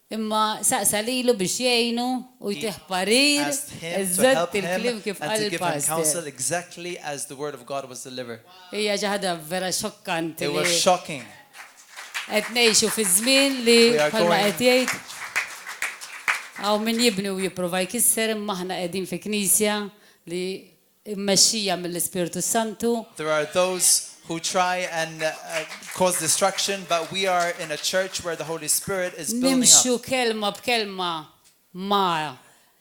imma saqsa lilu biex jgħinu u He jtih parir asked him to eżatt help him il-kliem kif and qal to give him il-pastor. counsel exactly as the word of God was delivered. Hija xi ħaġa vera xokkanti It was li shocking. qed ngħixu fi żmien li We are bħalma going- qed jgħid hawn min jibni u jipprova jkisser imma aħna qegħdin fi knisja li mmexxija mill-Ispirtu Santu There are those who try and cause destruction, but we are in a church where the Holy Spirit is building nimxu up. kelma b'kelma ma'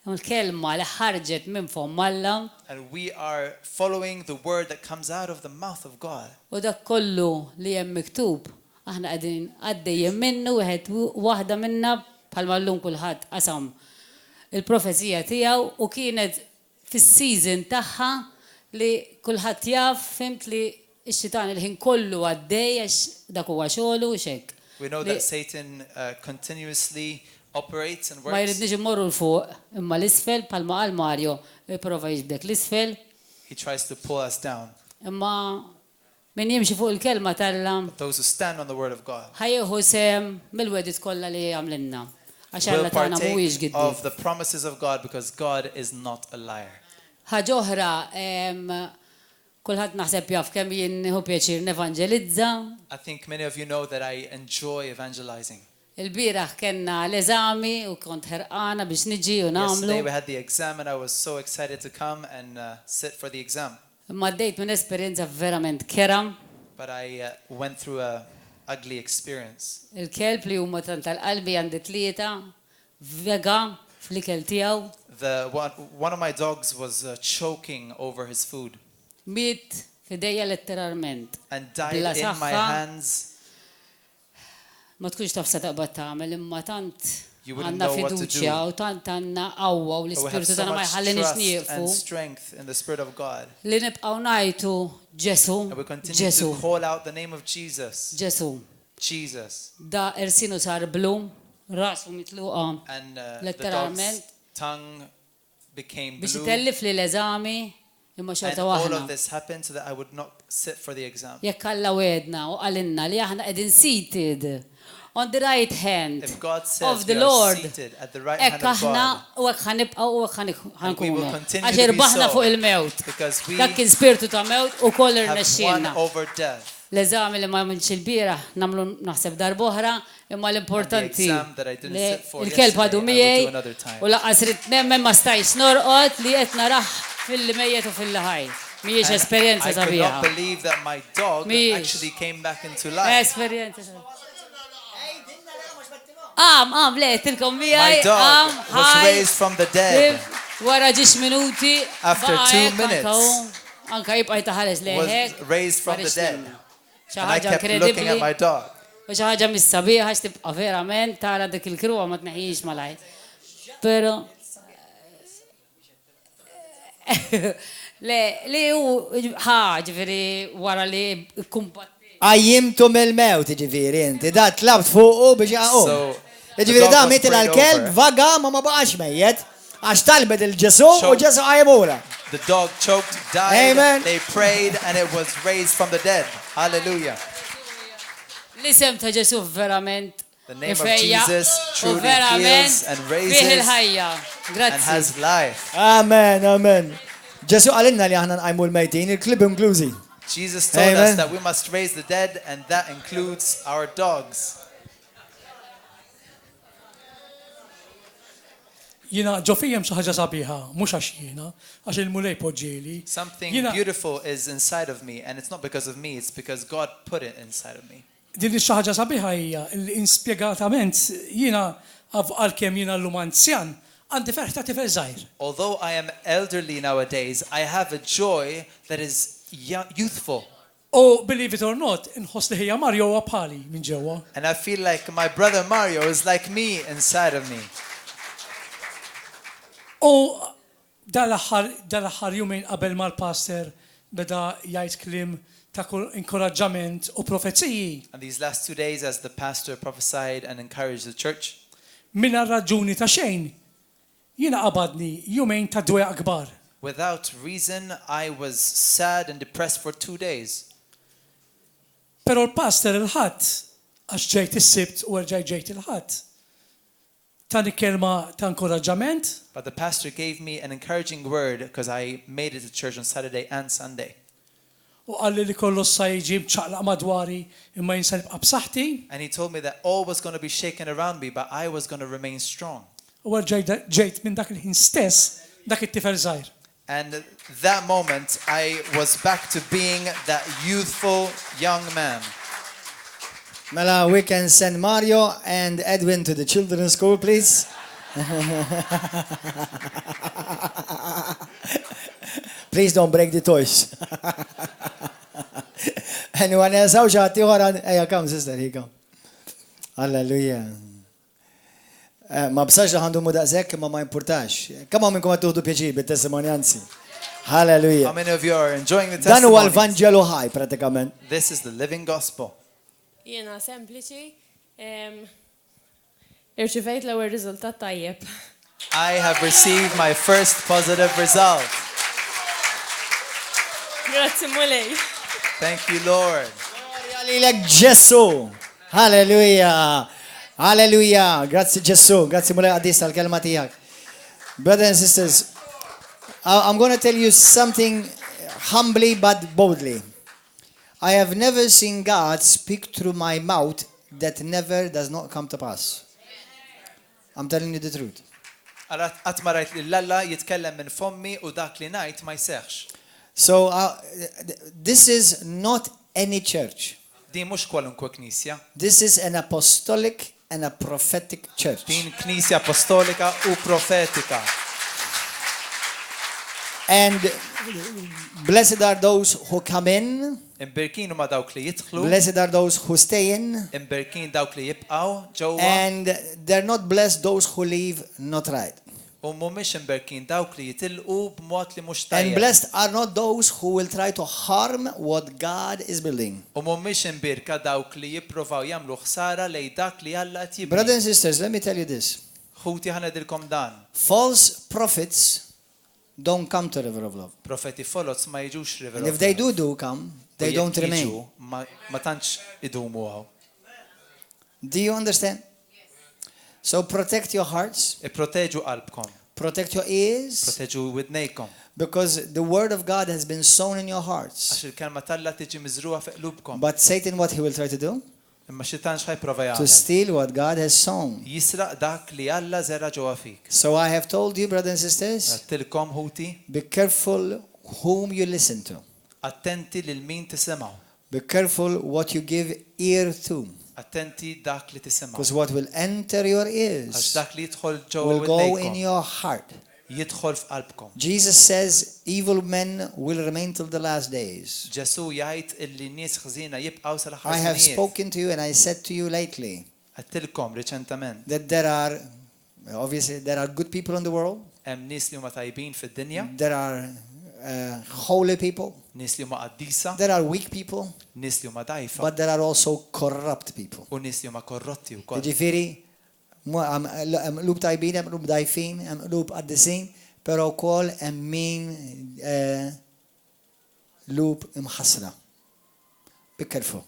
l-kelma li ħarġet minn fomm Alla And we are following the word that comes out of the mouth of God. u dak kollu li hemm miktub aħna qegħdin għaddejjin minnu wieħed waħda minna bħalma llum kulħadd qasam il-profezija tiegħu u kienet fis-season tagħha li kulħadd jaf fhimt li x-xitan il-ħin kollu għaddej għax dak huwa xogħlu u xek. We know Li that Satan continuously operates and Ma works. jridniex immorru 'l fuq imma l-isfel bħalma qal Mario jipprova jiġbdek l-isfel He tries to pull us down. imma min jimxi fuq il-kelma t'Alla Those who stand on the word of God ħa jieħu sehem mill-wegħdiet kollha li għamlilna. Għax will Alla tagħna mhuwiex partake giddieb. of the promises of God because God is not a liar. Ħaġa oħra, em, kulħadd naħseb jaf kemm jien nieħu pjaċir nevanġelizza, I think many of you know that I enjoy evangelizing. Il-bieraħ kellna l-eżami u kont ħerqana biex niġi u nagħmlu. Yesterday we had the exam and I was so excited to come and uh, sit for the exam. Imma għaddejt minn esperjenza verament kerha. But I uh, went through a ugly experience. Il-kelb li huma tant tal-qalbi għandi tlieta, vega fl-ikel tiegħu. The one, one of my dogs was uh, choking over his food. Miet f'idejja letteralment. And died Bla in my saħħa. hands. Ma tkunx taf sa taqbad tagħmel imma tant You wouldn't għandna know what to fiduċja do. u tant għandna qawwa u But we have l-Ispirtu so tagħna ma much jħalliniex trust nieqfu and strength in the Spirit of God. li nibqgħu ngħidu Ġesu, And we continue Ġesu, to call out the name of Jesus. Ġesu. Jesus. Da irsinu sar blu, rasu mitluqa And uh, the dog's letteralment tongue became biex blue. itellif li l-eżami imma And xorta all waħna. of this happened so that I would not sit for the exam. Jekk Alla wegħedna u qalilna li aħna qegħdin seated on the right hand If God says of the we are Lord, seated at the right hand hekk of aħna God, u hekk ħanibqgħu u hekk and we will ħankunu. continue Għax to be irbaħna so, fuq il-mewt. because we Dak kien spirtu ta' mewt u koll have won irnexxielna. over death. L-eżami li ma għamilx il-bieraħ nagħmlu naħseb darb'oħra, imma l-importanti And the exam that I didn't li sit for il-kelb yesterday, għadu I will do miegħi another time. u laqqas rid nemmen ma stajtx norqod li qed narah fil-mejjet u fil-ħaj. Mhijiex And esperjenza I could sabiħa. not believe that my dog Mhijiex. actually came back into life. Esperjenza sabiħa. Qam, qam, le, tilkom My miegħi, dog qam, was ħaj. raised from the dead. Wara ġiex minuti, After baqa' two hekk, anka minutes, hu, anka jibqa' jtaħares was lejhek. raised from ma the rridx dead. nemmen. Xi And I ħaġa kept looking at inkredibbli. my dog. U xi ħaġa mis-sabiħa għax tibqa' verament tara dik il-kruha ma tneħħijiex malajr. Però le li hu ħa ġifieri wara li kkumbatti. Qajjimtu mill-mewt, jiġifieri inti, da tlabt fuqu biex jaqum. So, the Jiġifieri dog da was miet prayed għall-kelb over. vaga ma ma baqax mejjet għax talbet il Ġesu u Choked. Ġesu qajmula. The dog choked, died, Amen. they prayed, and it was raised from the dead. Hallelujah. L-isem ta' Ġesu verament The name of ifejjaq Jesus u truly verament heals and fih raises il-ħajja. and Grazzi. has life. Amen, amen. Ġesu qalilna li aħna nqajmu l-mejtin, il-klib inklużi. Jesus told Amen. us that we must raise the dead, and that includes our dogs. Jiena ġo fija hemm xi ħaġa sabiħa, mhux għax jiena, għax il-Mulej poġġieli. Something Jiena beautiful is inside of me, and it's not because of me, it's because God put it inside of me. din ix-xi ħaġa sabiħa hija li inspjegatament jiena għalkemm jiena llum anzjan, għandi ferħ ta' tifel żgħir. Although I am elderly nowadays, I have a joy that is youthful. U believe it or not, inħoss li ħija Mario huwa bħali minn ġewwa. And I feel like my brother Mario is like me inside of me. U dal-aħħar dal-aħħar jumejn qabel ma l-pastor beda jgħid kliem ta' inkoraġġament u profeziji. And these last two days, as the pastor prophesied and encouraged the church, Mingħajr raġuni ta' xejn, jiena qabadni jumejn ta' dwejaq kbar. Without reason, I was sad and depressed for two days. Però l-pastor il-Ħadd, għax ġejt is-Sibt u erġajt ġejt il-Ħadd, tani kelma ta' inkoraġġament. But the pastor gave me an encouraging word because I made it to church on Saturday and Sunday. U qalli li kollox sa jiġi mċaqlaq madwari imma jien se nibqa' b'saħħti. And he told me that all was going to be shaken around me, but I was going to remain strong. U erġajt ġejt minn dak il-ħin stess dak it-tifel żgħir. And that moment, I was back to being that youthful young man. Mela, we can send Mario and Edwin to the children's school, please. Please don't break the toys. Anyone else? Hawn xi ħadd ieħor? Ejja, come, sister, here come. Alleluja. Eh, ma bsax li ħandu daqshekk imma ma importax. Kemm hawn minnkom qed tuħdu pjaċir bit-testimonjanzi? Halleluja. How many of you are enjoying the Dan huwa testimonies? l-Vanġelu ħaj pratikament. This is the living gospel. Jiena sempliċi, irċivejt l-ewwel riżultat tajjeb. I have received my first positive result. Grazzi Mulej. Thank you, Lord. Glorja lilek Ġesu. Halleluja. Halleluja. Grazzi Ġesu. Grazzi Mulej Qaddis tal-kelma tiegħek. Brothers and sisters, I'm going to tell you something humbly but boldly. I have never seen God speak through my mouth that never does not come to pass. I'm telling you the truth. Ara qatt ma rajt lil Alla jitkellem minn fommi u dak li ngħid ma jseħħx. So this is not any church. Din mhux kwalunkwe knisja. This is an apostolic and a prophetic church. Din knisja apostolika u profetika. And blessed are those who come in, Imberkin huma dawk li jidħlu, blessed are those who stay in, imberkin dawk li jibqgħu ġewwa and they're not blessed those who leave not right. u mhumiex imberkin dawk li jitilqu b'mod li mhux And tajjeb. blessed are not those who will try to harm what God is building. U mhumiex imbierka dawk li jippruvaw jagħmlu ħsara lejn dak li Alla qed jibni. Brothers and sisters, let me tell you this. Ħuti ħa ngħidilkom dan. False prophets don't come to River of Love. Profeti foloz ma jiġux River And of if they Love. do come, U they jekk don't remain. jiġu, ma tantx idumu hawn. Do you understand? So protect your hearts, Ipproteġu qalbkom, protect your ears, proteġu widnejkom, because the word of God has been sown in your hearts. għax il-kelma t'Alla tiġi miżrugħa fi qlubkom. But Satan, what he will try to do? Imma xitan x'ħa jipprova To jagħmel? steal what God has sown. Jisraq dak li Alla żera ġewwa fik. So I have told you, brothers and sisters, Għedtilkom ħuti, be careful whom you listen to. attenti lil min tisimgħu. Be careful what you give ear to. Attenti dak li tisimgħu. Because what will enter your Għax ears dak li jidħol ġewwa will go in widnejkom your heart. jidħol f'qalbkom. Jesus says evil men will remain till the last days. Ġesu jgħid illi nies ħżiena jibqgħu sal-aħħar I have żminijiet. spoken to you and I said to you lately Għedtilkom riċentament that there are, obviously, there are good people in the world, hemm nies li huma tajbin fid-dinja, there are holy people, nies li huma qaddisa, there are weak people, nies li huma dgħajfa but there are also corrupt people. u nies li huma korrotti wkoll. Ġifieri, hemm qlub tajbin, hemm qlub dgħajfin, hemm qlub qaddisin, però wkoll hemm min qlub imħassra. Be careful.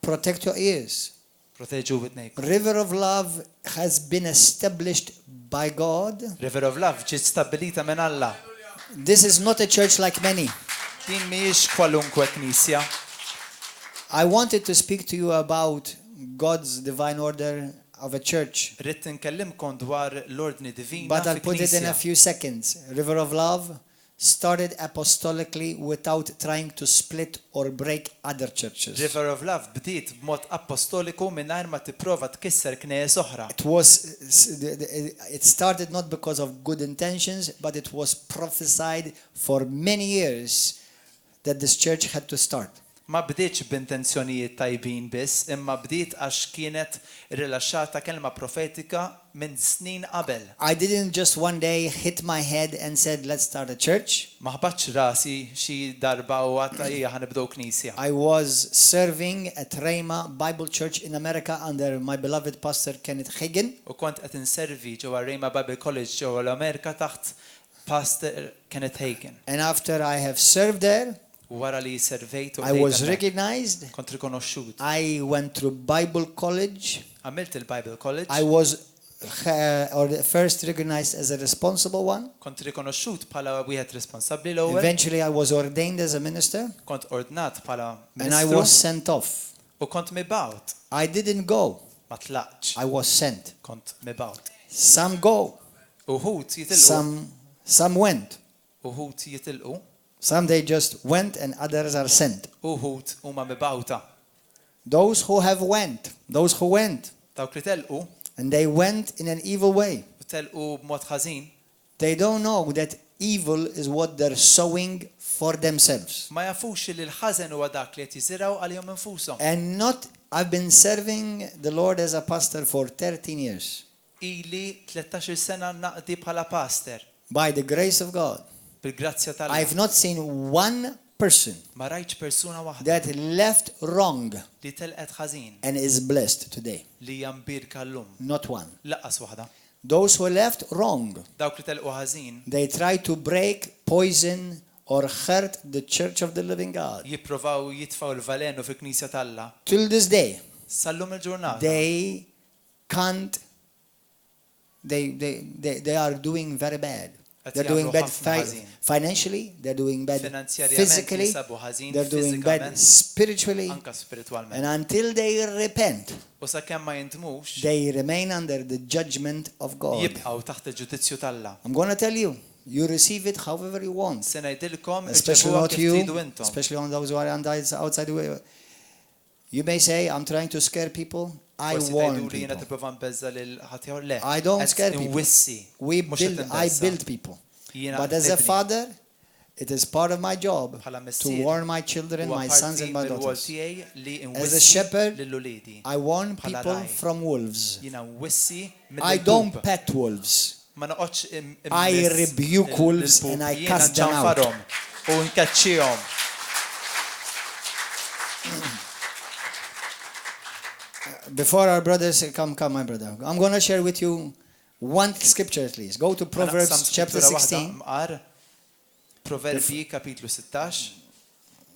Protect your ears. Proteġu widnejkom. River of Love has been established by God. River of Love ġiet stabbilita minn Alla. This is not a church like many. Din mhijiex kwalunkwe knisja. I wanted to speak to you about God's divine order of a church, Ridt nkellimkom dwar l-ordni divina but I'll fi put it in a knisja. few seconds. River of Love started apostolically without trying to split or break other churches. River of Love bdiet b'mod apostoliku mingħajr ma tipprova tkisser knejjes oħra. It started not because of good intentions, but it was prophesied for many years that this church had to start. Ma bdietx b'intenzjonijiet tajbin biss, imma bdiet għax kienet rilaxxata kelma profetika minn snin qabel. I didn't just one day hit my head and said, "Let's start a church." Ma ħbatx rasi xi darba u għedt ejja ħa nibdew knisja. I was serving at Rhema Bible Church in America under my beloved pastor Kenneth Hagin. U kont qed inservi ġewwa Rhema Bible College ġewwa l-Amerika taħt Pastor Kenneth Hagin. And after I have served there, U wara li servejt u I was bdejt hemmhekk, recognized. kont rikonoxxut. I went through Bible college. Għamilt il-Bible College, I was or first recognized as a responsible one. kont rikonoxxut bħala wieħed responsabbli l-ewwel, Eventually, I was ordained as a minister kont ordnat bħala and I ministru was sent off. u kont mibgħut. I didn't go, Ma tlaqtx, I was sent. kont mibgħut. Some go, Uħud jitilqu, some went. uħud jitilqu, Some they just went and others are sent. uħud huma mibgħuta. Those who have went, those who went, Dawk li telqu, and they went in an evil way. u telqu b'mod ħażin, They don't know that evil is what they're sowing for themselves. ma jafux li l-ħażen huwa dak li qed jiżirgħu għalihom infushom. And not, I've been serving the Lord as a pastor for 13 years. Ili 13 sena naqdi bħala pastor By the grace of God, bil-grazzja tal I've not seen one person Ma rajtx persuna waħda that left wrong li telqet ħażin and is blessed today. li hija mbierka llum. Not one. Lanqas waħda. Those who left wrong, Dawk li telqu ħażin they try to break, poison, or hurt the church of the living God. jipprovaw jitfgħu l-velenu fil-Knisja t'Alla. Till this day, Sallum il-ġurnata. they can't, they are doing very bad. Qed They're doing jagħmlu bad ħafna ħażin. financially, they're doing bad Finanzjarjament physically, jinsabu ħażin, they're doing bad fiżikament, spiritually. anka spiritwalment. And until they repent, U sakemm ma jindmux, they remain under the judgment of God. jibqgħu taħt il-ġudizzju t'Alla. I'm going to tell you, you receive it however you want. Se ngħidilkom Especially irċevuha not kif you, tridu intom. especially on those who are on the outside. the way. You may say, I'm trying to scare people. I Forsi warn tgħidu li jiena people. tipprova nbeżza lil ħadd ieħor. Le, I don't qed scare people. inwissi, We mhux qed build, I inbeżza. build people. Jiena But as a nibni. father, it is part of my job Bħala to missier, warn my children, Huwa my sons parti and my mir-rwol daughters. tiegħi li As a nwissi shepherd, lil uliedi. I warn Bħala people ragħaj. from wolves. Jiena nwissi I don't mill-ilpup. pet wolves. Ma noqgħodx I immiss rebuke wolves l-ilpup. and I Jiena cast them out. nċanfarhom u nkaċċihom. Before our brothers come, come, my brother. I'm going to share with you one scripture at least. Go to Proverbs Naqsam chapter skrittura waħda 16. Mqar Proverbji kapitlu 16.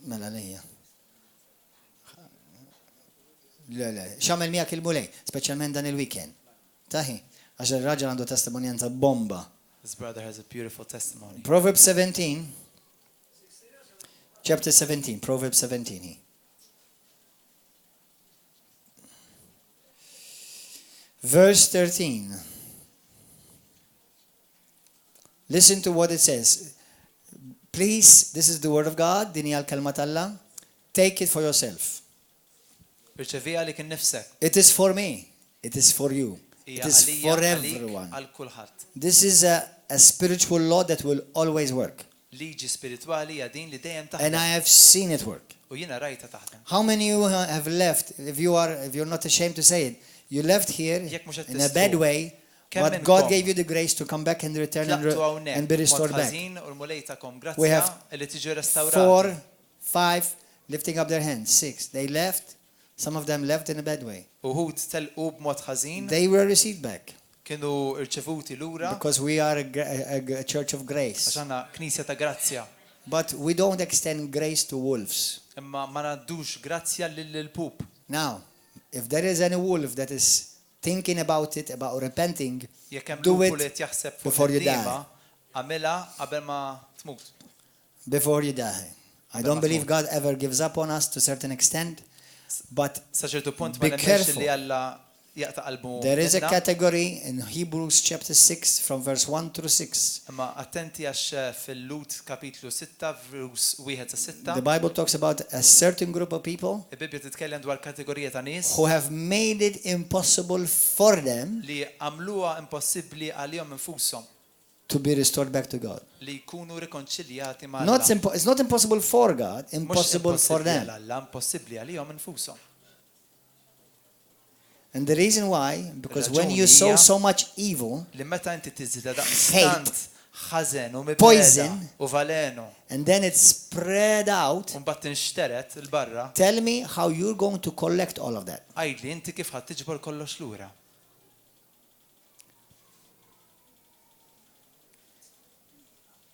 Mela lejja. Le, le, x'għamel miegħek il-Mulej, speċjalment dan il-weekend. Taħi, għax ir-raġel għandu testimonjanza bomba. This brother has a beautiful testimony. Proverbs 17, chapter 17, Proverbs 17. hi. Verse 13. Listen to what it says. Please, this is the word of God, din hija l-kelma t'Alla. Take it for yourself. Irċeviha għalik innifsek. It is for me. It is for you. It Hija is għalija, for għalik, everyone. għal kulħadd. This is a, a spiritual law that will always work. Liġi spiritwali hija din li dejjem And taħdem. I have seen it work. U jiena rajta taħdem. How many you have left, if you are if you're not ashamed to say it, you left here Jekk mhux qed in a bad tistħu. way, Kemm but minnkom God gave you the grace to come back and return and, Tlaqtu re- hawnhekk and be b'mod restored back. ħażin u l-Mulej takom We grazzja have li tiġu restawrati. Four, five, lifting up their hands, six. They left, some of them left in a bad way. Uħud telqu b'mod ħażin, They were received back kienu rċevuti lura because we are a, a church of għax grace. għandna knisja ta' grazzja. But we don't extend grace to wolves. Imma ma ngħaddux grazzja lill-pup. Now, if there is any wolf that is thinking about it, about repenting, Jekk hemm do lupu li it qed jaħseb fuq before you die. il-dima, għamilha qabel ma tmut. Before you die. I don't believe God ever gives up on us to a certain extent, but Sa ċertu punt ma Be nemmenx careful. li Alla jaqta' qalbu. there is a minna. category in Hebrews chapter 6 from verse 1 through 6. Imma attenti għax eh, fil-Lut kapitlu 6 vers 1 sa 6 The Bible talks about a certain group of people il-Bibbja titkellem dwar kategorija ta' nies who have made it impossible for them li għamluha impossibbli għalihom infushom to be restored back to God. li jkunu rikonċiljati ma' Not Alla. impo- it's not impossible for God, Mhux impossible for impossibbli them. għal Alla, impossibbli għalihom infushom. And the reason why, because when Ir-raġuni you sow hija so much evil, Li meta inti tiżida daqstant ħażen u mibeda Poison. u valenu and then it's spread out, u mbagħad tinxteret il-barra, tell me how you're going to collect all of that. għidli inti kif ħadd tiġbor kollox lura.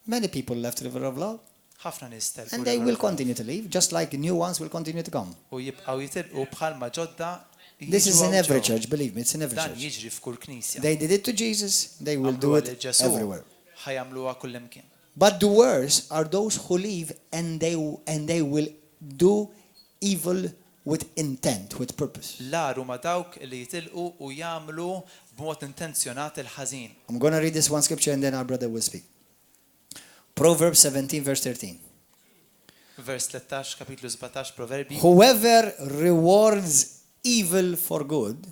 Many people left River of Love, Ħafna nies telqu and they River will of Love. continue to leave, just like new ones will continue to come. U jibqgħu jitilqu bħalma ġodda This jiġu is in hawn every ġew. church, believe me, it's in every Dan church. jiġri f'kull knisja. They did it to Jesus, they will do Għamluha it lil Ġesù, everywhere. ħajamluha kullimkien. But the worst are those who leave and they and they will do evil with intent, with purpose. L-agħar huma dawk li jitilqu u jagħmlu b'mod intenzjonat il-ħażin. I'm going to read this one scripture and then our brother will speak. Proverbs 17, verse 13. Vers 13, kapitlu 17, Proverbi. Whoever rewards evil for good,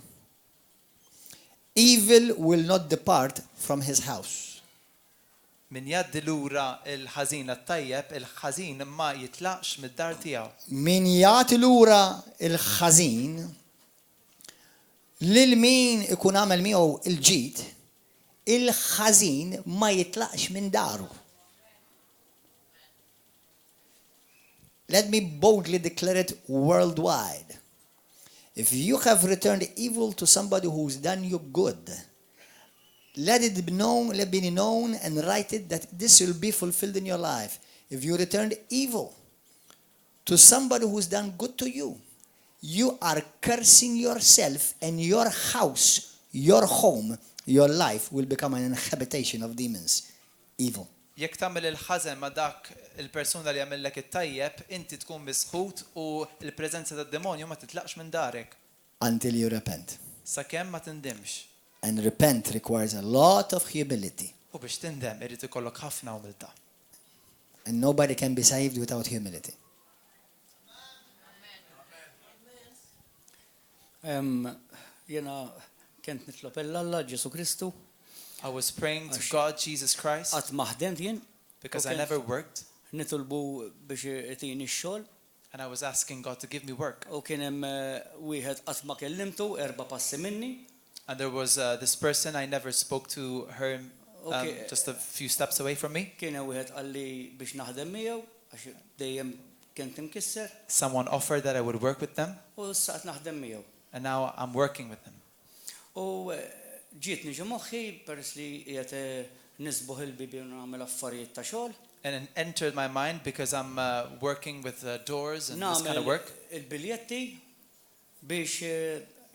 evil will not depart from his house. Min jgħaddi lura il-ħażin għat-tajjeb, il-ħażin ma jitlaqx mid-dar tiegħu. Min jagħti lura il-ħażin lil min ikun għamel miegħu il-ġid, il-ħażin ma jitlaqx minn daru. Let me boldly declare it worldwide. If you have returned evil to somebody who's done you good, let it be known, let be known and write it that this will be fulfilled in your life. If you returned evil to somebody who's done good to you, you are cursing yourself and your house, your home, your life will become an inhabitation of demons. evil. Jekk tagħmel il-ħażen ma' dak il-persuna li jagħmillek it-tajjeb, inti tkun misħut u l-preżenza tad-demonju ma titlaqx minn darek. Until you repent. Sakemm ma tindimx. And repent requires a lot of humility. U biex tindem irid ikollok ħafna umiltà. And nobody can be saved without humility. Jiena kont nitlob 'l Alla Ġesu Kristu. I was praying to God, Jesus Christ. Qatt ma ħdemt jien. Because I never worked. Nitolbu biex itini x-xogħol. And I was asking God to give me work. U kien hemm wieħed qatt ma kellimtu erba' passi minni. And there was uh, this person I never spoke to her um, just a few steps away from me. Kien hemm wieħed qalli biex naħdem miegħu għax dejjem kont imkisser. Someone offered that I would work with them. U issa qed naħdem miegħu. And now I'm working with them. U ġietni ġo moħħi peress li qiegħed nisbuħ il-bibien u nagħmel affarijiet ta' xogħol. And it entered my mind because I'm uh, working with uh, doors and this kind of work. Nagħmel il-biljetti biex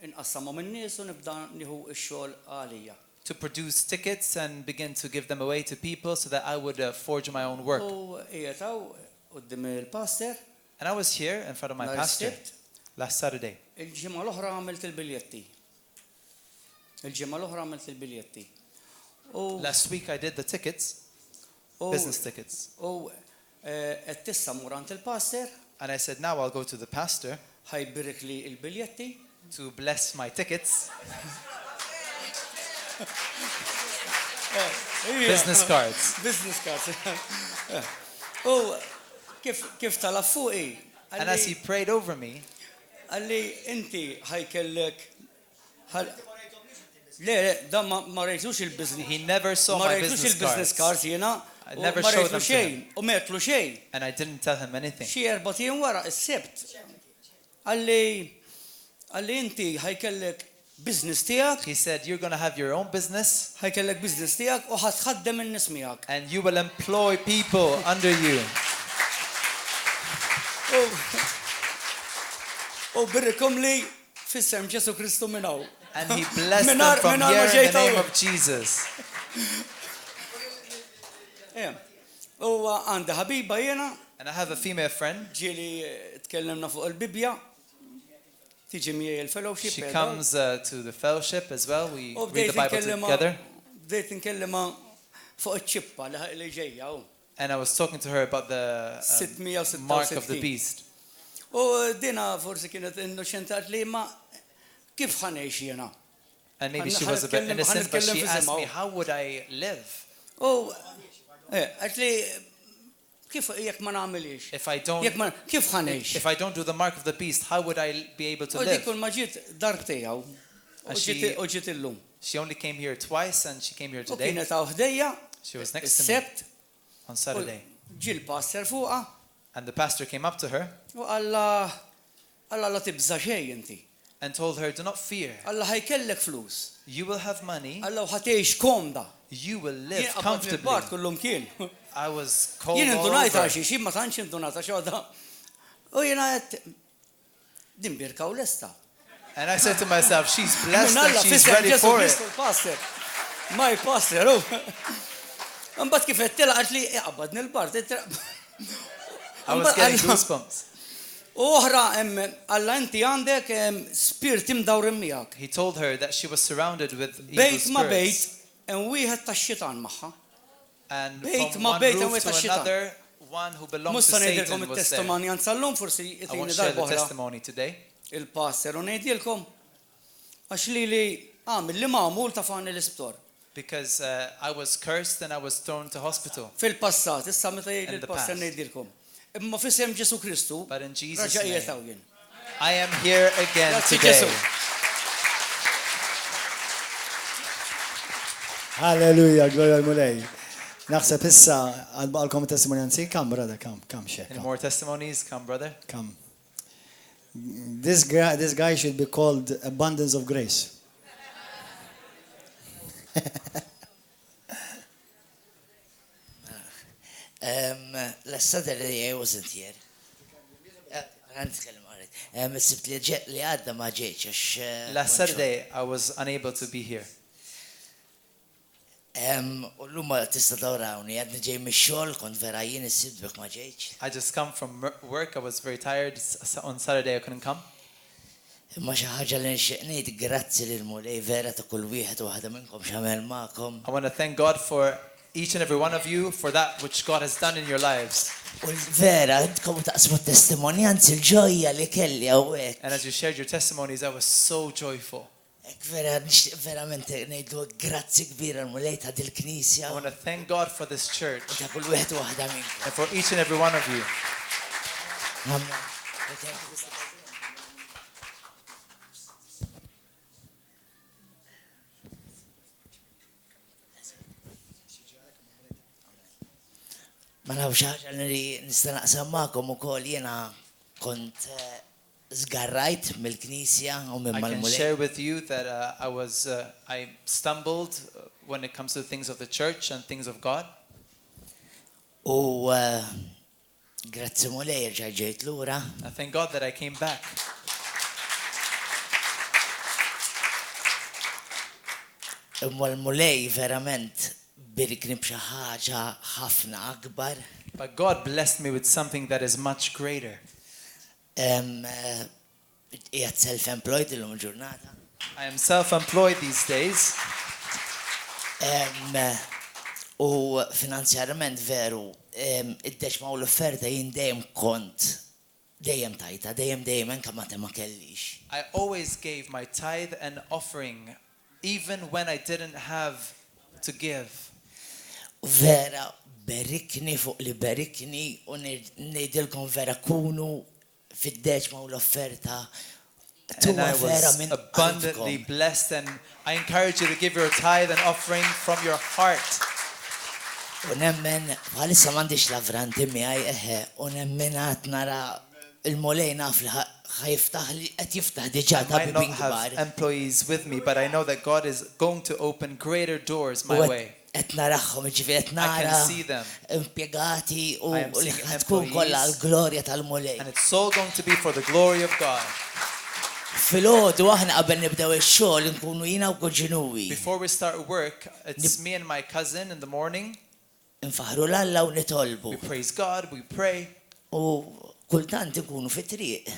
inqassamhom in-nies u nibda nieħu x-xogħol għalija. To produce tickets and begin to give them away to people so that I would uh, forge my own work. U qiegħed hawn quddiem il-pastor. And I was here in front of my Nhar pastor is-Sibt. last Saturday. Il-ġimgħa l-oħra għamilt il-biljetti. Il-ġimgħa l-oħra għamilt il-biljetti. U Last week I did the tickets, u business tickets. u eh, qed issa mmur għand il-pastor And I said, now I'll go to the pastor ħa jbirikli il-biljetti. to bless my tickets, business cards. Business cards. U kif kif talab fuqi, And as he qalli prayed over me, qalli inti ħa jkollek ħal- Le, le, dan ma ma rejtux il-business. he never saw Ma my rejtux business il-business cards. cards jiena. I u never Ma showed rejtlu them to xejn him. u m'għedtlu xejn. And I didn't tell him anything. Xi erbat ijiem wara is-Sibt. Qalli qalli inti ħa jkollek business tiegħek, He said, You're going to have your own business ħa jkollek business tiegħek u ħa tħaddem in-nies miegħek. and you will employ people under you. U- U birikhomli f'isem Ġesu Kristu minn hawn. And he blessed them Mingħajr- from mingħajr ma here in the ġejt name hawn. of Jesus. Eh, U għandi ħabiba jiena, And I have a female friend. ġieli eh, tkellimna fuq il-Bibja, tiġi miegħi il-fellowship. She qiegħda. comes uh, to the fellowship as well. We U read bdejt the Bible nkellimha together. bdejt nkellimha fuq iċ-ċippa li li ġejja. hu. And I was talking to her about the um, mark of the 666. beast. U dina forsi kienet innoċenta għat li ma kif ħa ngħix jiena? And maybe Ħan- she was a bit ħa nitkellem- innocent, but ħa nitkellem she asked me, f'isimha. How would I live U eh, għat li kif jekk ma nagħmilix? if I don't Jekk ma kif ħa ngħix? if I don't do the mark of the beast? How would I be able to U dik live? kull ma ġiet darbtejn. U And she- ġiet u ġiet illum. She only came here twice, and she came here U today. kienet hawn ħdejja, She was next to me is-Sibt, on u Saturday. ġie l-pastor fuqha And the pastor came up to her u qalla qalla la tibża xejn inti. and told her, Do not fear. Qalla ħa jkollek flus. You will have money. Qalla u ħa tgħix komda. You will live Jien qabad nil-bart comfortably. kullum kien. I was cold Jien all indunajt over. għax xi ma tantx indunata xogħda. U jiena qed din mberka u lesta. And I said to myself, She's blessed Minn and Alla she's f'isem ready Ġesu for it. Kristu l-pastor. My pastor, u. Mbagħad kif qed tilqa li iqabad nil-bart. I was getting goosebumps. U oħra hemm qalla inti għandek hemm spirit imdawrin miegħek. He told her that she was surrounded with evil Bejt ma bejt spirits. hemm wieħed tax-xitan magħha. And bejt from ma one bejt hemm roof wieħed to tax-xitan. another, one who belonged Mhux to se ngħidilkom Satan was there. it-testimonjanza llum forsi I itini won't share the darb'oħra testimony today il-pastor u ngħidilkom għax li li għamil li magħmul tefagħni l-isptar. because uh, I was cursed and I was thrown to hospital. Fil-passat, issa meta jgħid In the il-pastor past. ngħidilkom. Imma f'isem Ġesu Kristu, But in Jesus' raġa' qiegħed name, hawn jien. I am here again Grazzi today. Ġesu. Halleluja, glorja l-Mulej. Naħseb issa għad baqgħalkom testimonjanzi, come brother, come, come share, Any come, more testimonies? Come, brother. come. This guy, this guy should be called abundance of grace. Um, last Saturday I wasn't here. Ħa nitkellem għarit. Um, Is-Sibt li ġe- li għadda ma ġejtx għax. uh, Last kont Saturday, I was unable to be here. U llum tista' tawrawni, għadni ġej mix-xogħol, kont vera jien is-Sibt biex ma ġejtx. I just come from work, I was very tired, on Saturday I couldn't come. Imma xi ħaġa li nixtieq ngħid grazzi lill-Mulej vera ta' kull wieħed u waħda minnkom x'għamel magħkom. I want to thank God for each and every one of you for that which God has done in your lives. U vera, intkom taqsmu t-testimonjanzi l-ġojja li kelli hawnhekk. And as you shared your testimonies, I was so joyful. Hekk vera nixtieq verament ngħidlu grazzi kbira l-Mulej ta' dil-Knisja. I want to thank God for this church. U ta' kull wieħed u waħda minnkom. And for each and every one of you. Amen. Ma nafx ħaġa li nista' naqsam magħkom ukoll jiena kont eh, Żgarrajt mill-Knisja u minn I can mal-Mulej. share with you that I was I stumbled when it comes to things of the church and things of God. U grazzi Mulej rġajt ġejt lura. I thank God that I came back. Imma l-Mulej verament birikni b'xi ħaġa ħafna akbar. But God blessed me with something that is much greater. Qiegħed self-employed illum il-ġurnata. I am self-employed these days. U finanzjarjament veru, id-deċma u l-offerta jien dejjem kont dejjem tajtha, dejjem dejjem anke meta ma kellix. I always gave my tithe and offering even when I didn't have to give. Vera berikni fuq li berikni u ngħidilkom vera kunu fid-deċma u l-offerta And I tuha vera was minn abundantly qalbkom. blessed and I encourage you to give your tithe and offering from your heart. U nemmen bħalissa m'għandix lavranti miegħi eħe u nemmen għad nara il-Mulej naf li ħa jiftaħ li qed jiftaħ diġà I ta' might not bibien have kbar. employees with me, but I know that God is going to open greater doors U my qed way. qed narahom, jiġifieri qed I nara can see them. impjegati u I am li seeing ħa tkun kollha employees. għall-glorja tal-Mulej. And it's all going to be for the glory of God. Filgħodu aħna qabel nibdew ix-xogħol inkunu jiena u kuġinuwi. Before we start work, it's me and my cousin in the morning. Infaħħru 'l Alla u nitolbu. We praise God, we pray. U kultant inkunu fit-triq.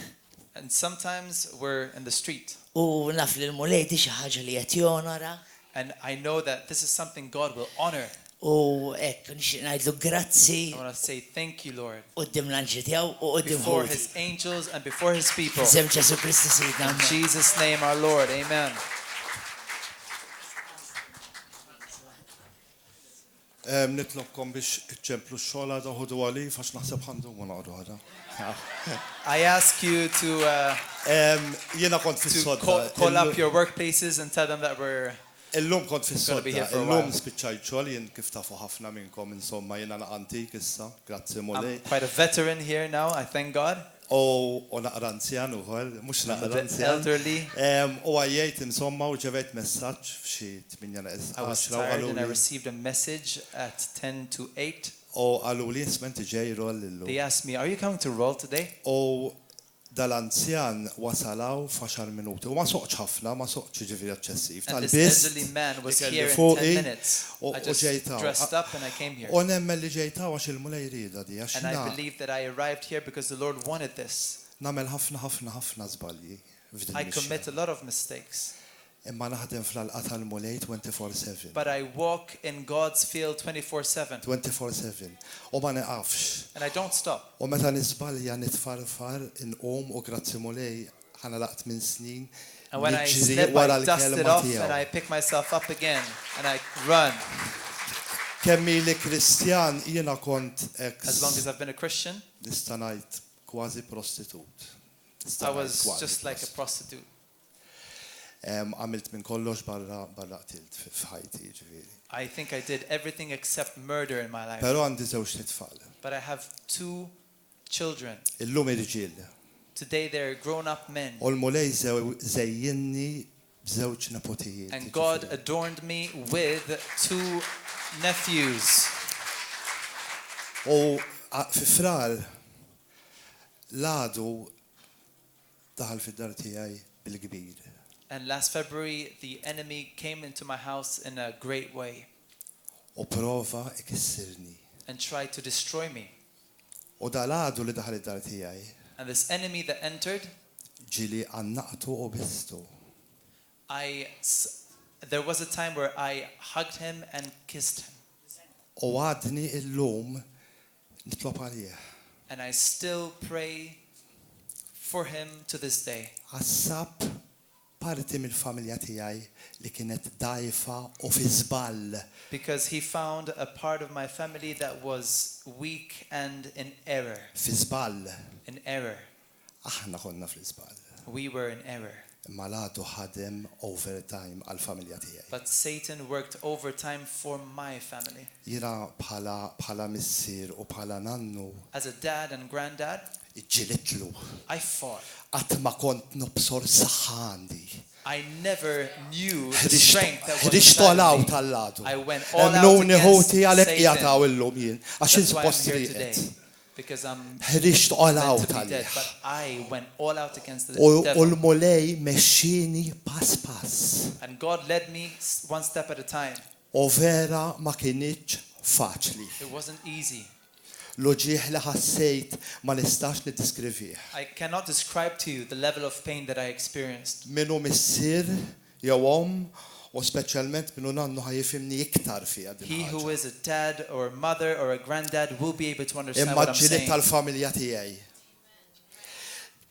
And sometimes we're in the street. U naf li l-Mulej di xi ħaġa li qed jonora. And I know that this is something God will honor. U hekk nixtieq ngħidlu grazzi. I want to say thank you, Lord. Quddiem l-anġli tiegħu u quddiem Before ħuti. his angels and before his people. F'isem Ġesù Kristu Sidna. In Jesus' name our Lord. Amen. Nitlobkom biex iċċemplu x-xogħol għada ħudu għalif għax naħseb ħandumu noqogħdu għada. I ask you to uh, Jiena kont to fis-sodda. call, call up your workplaces and tell them that we're Illum kont gonna be here fis-sodda, for a illum while. spiċċajt xogħol jien kif tafu ħafna minnkom insomma jiena naqa' antik issa, grazzi Mulej. I'm quite a veteran here now, I thank God. U u naqra anzjan ukoll, mhux I'm a naqra bit anzjan. elderly. U għajjejt insomma u ġevejt messaġġ f'xi 8 neqes I was 10 u tired and I qaluli received a message at 10 to 8. u qaluli isma' inti ġej roll illum. They asked me, are you coming to roll today? U Dal-anzjan wasal hawn f'għaxar minuti u ma soqtx ħafna, ma soqtx jiġifieri eċċessiv, And this ta' lbist elderly man li was kelli here in 10 fuqi minutes. u I u just ġejt hawn. dressed up and I came here. U nemmen li ġejt hawn għax il-Mulej riedha di, għax And I jiena believe that I arrived here because the Lord wanted this. nagħmel ħafna ħafna ħafna żbalji f'din I il-mixja. commit a lot of mistakes. Imma naħdem fl-għalqa tal-Mulej 24/7. But I walk in God's field 24/7. 24/7. U ma nieqafx. And I don't stop. U meta niżbalja nitfarfar, inqum u grazzi Mulej ħa nagħlaq tminn snin And when I niġri slip, wara I dust it l-kelma off and I tiegħu. pick myself up again and I run. Kemm ili Kristjan jiena kont ex As long as I've been a Christian, nista' ngħid kważi prostitut. Nista' I ngħid was kważi just like a prostitut. prostitute. Għamilt minn kollox barra barra qtilt f'ħajti, jiġifieri. I think I did everything except murder in my life. Però għandi żewġt itfal. But I have two children. Illum irġiel. Today they're grown-up men. U l-Mulej żejjinni b'żewġ nepotijiet. And God adorned me with two nephews. U fi Frar l-għadu daħal fid-dar tiegħi bil-kbir. And last February, the enemy came into my house in a great way. U prova ikissirni. And tried to destroy me. U dal-għadu li daħal id-dar tiegħi. And this enemy that entered. Ġieli għannaqtu u bistu. I there was a time where I hugged him and kissed him. U għadni illum nitlob għalih. And I still pray for him to this day. Għax sab parti mill-familja tiegħi li kienet dgħajfa u fi żball. Because he found a part of my family that was weak and in error. Fi żball. In error. Aħna konna fl-iżball. We were in error. Imma l-għadu ħadem overtime għall-familja tiegħi. But Satan worked overtime for my family. Jiena bħala bħala missier u bħala nannu. As a dad and granddad. Iġġilidtlu. I fought. Qatt ma kont nobsor saħħa għandi. I never knew the strength that was Ħriġt all inside of out me. għall-għadu. I went all out Emmnuni against ħuti għalhekk qiegħed Satan. hawn illum jien, għax That's why I'm suppost here rieqed. today. Because I'm Ħriġt all meant out to be dead, għalih. but I went all out against the U u devil. l-Mulej mexxieni pass pass. And God led me one step at a time. U vera ma kinitx faċli. It wasn't easy. L-uġigħ li ħassejt ma nistax niddiskrivih. I cannot describe to you the level of pain that I experienced. Min hu missier jew omm u speċjalment min hu nannu ħa jifhimni iktar fiha din He who ħaġa. is a dad or a mother or a granddad will be able to understand Imma what I'm ġġilidt saying. għall-familja tiegħi.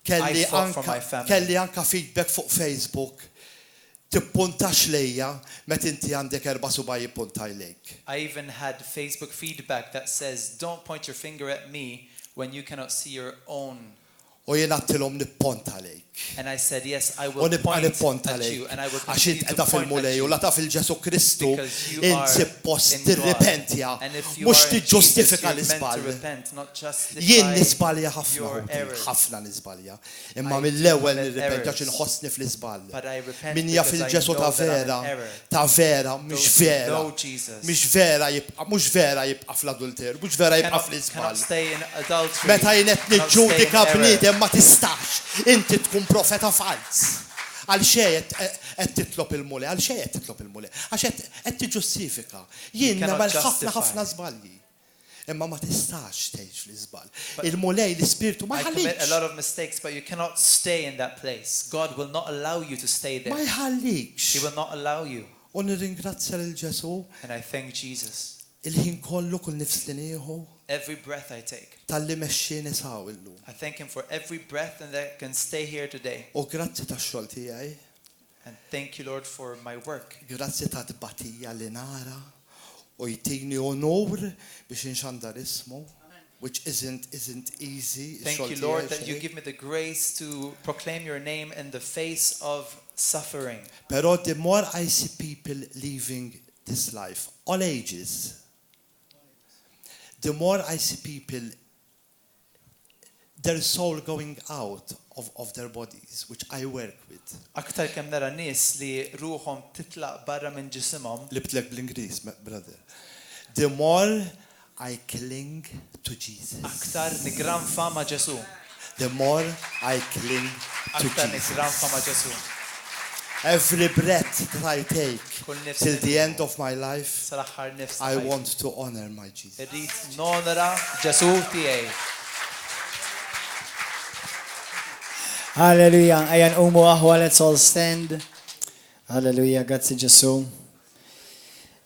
Kelli I fought for anka my family. kelli anka feedback fuq Facebook tippuntax lejja meta inti għandek erba' subgħaj jippunta lejk. I even had Facebook feedback that says, Don't point your finger at me when you cannot see your own. U jien għedtilhom nipponta lejk. And I said, Yes, I U will nibqa' point nipponta at lejk. you and I will Għax int continue to qiegħda point at fil-Mulej u you. la taf il-Ġesu Kristu Because you int are suppost in God. tirripentja And if you mhux are in Jesus, tiġġustifika you're meant to l-iżball. repent, not justify Jien nisbalja ħafna your ħuti, errors. ħafna nisbalja. Imma I do mill-ewwel commit nirripentja għax errors. inħossni fl-iżball. But I repent Min jaf because I il-Ġesu know ta' that I'm in vera, error. ta' vera, mhux Those who vera. know Jesus Mhux vera jibqa' mhux vera jibqa' fl-adulterju, mhux vera jibqa' cannot, fl-iżball. cannot stay in adultery. Meta jien qed cannot stay in niġġudika error. bniedem ma tistax, inti tkun profeta falz. Għal xejn qed titlob il-Mulej, għal xejn qed titlob il-Mulej, għax qed tiġġustifika. Jien cannot nagħmel ħafna justify. ħafna żbalji. Imma ma tistax tgħix fl-iżball. Il-Mulej l-Ispirtu ma I commit a jħallikx. lot of mistakes, but you cannot stay in that place. God will not allow you to stay Ma there. jħallikx. He will not allow you. U nirringrazzja lil Ġesu And I thank Jesus. il-ħin kollu kull nifs li nieħu Every breath I take. talli mexxieni s'hawn illum. I thank Him for every breath and that I can stay here today. U grazzi tax-xogħol tiegħi, And thank you, Lord, for my work. grazzi ta' tbatija li nara u jtini onur biex inxandar ismu, which isn't isn't easy. Thank ix-xogħol you, Lord, tiegħi that you xejn. give me the grace to proclaim your name in the face of suffering. Però the more I see people leaving this life, all ages, the more I see people, their soul going out of, of their bodies, which I work with. Aktar kemm nara nies li ruħhom titlaq barra minn ġisimhom, Qlibtlek bl-Ingliż, brother. The more I cling to Jesus. aktar nigranfa ma' Ġesu. The more I cling to Aktar Jesus. nigranfa ma' Ġesu. Every breath that I take Kull nifs till li the nieħu. end of my life, Sal-aħħar nifs ta' I ħajti. want to honor my Jesus. Irrid nonora Ġesu tiegħi. Hallelujah. Ejja nqumu aħwa, let's all stand. Hallelujah, grazzi Ġesu.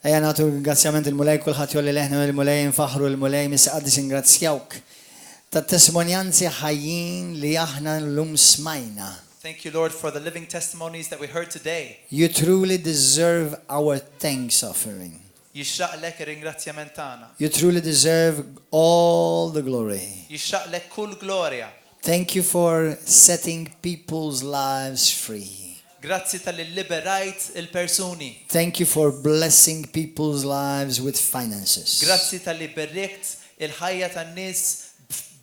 Ejja nagħtu ringrazzjament il-Mulej, kulħadd jgħolli leħnu il-Mulej, nfaħħru il-Mulej, Missier Qaddis ningrazzjawk. Ta' testimonjanzi ħajjin li aħna llum smajna. Thank you, Lord, for the living testimonies that we heard today. You truly deserve our thanks offering. Jixraqlek ir-ringrazzjament tagħna. You truly deserve all the glory. Jixraqlek kull glorja. Thank you for setting people's lives free. Grazzi talli liberajt il-persuni. Thank you for blessing people's lives with finances. Grazzi talli berikt il-ħajja tan-nies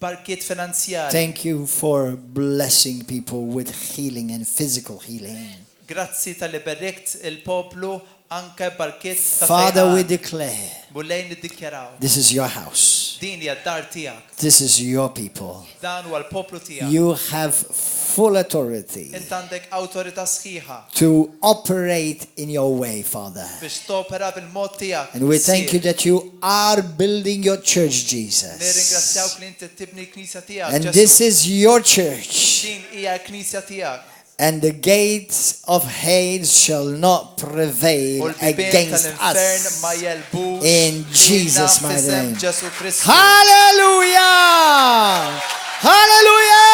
b'barkiet finanzjari. Thank you for blessing people with healing and physical healing. Grazzi talli berikt il-poplu anke barkiet ta' Father, we fejqan. declare Mulej niddikjaraw. this is your house. Din hija d-dar tiegħek. This is your people. Dan huwa l-poplu tiegħek. You have full authority Int għandek awtorità sħiħa to operate in your way, Father. biex topera bil-mod tiegħek. And we thank you Missier. that you are building your church, Jesus. Nirringrazzjawk li inti tibni l-knisja tiegħek. And Ġesu. this is your church. Din hija l-knisja tiegħek. And the gates of Hades shall not U prevail l-bibien against tal-infern ma us. jegħlbux In lilna Jesus' mighty f'isem name. Ġesu Kristu. Hallelujah!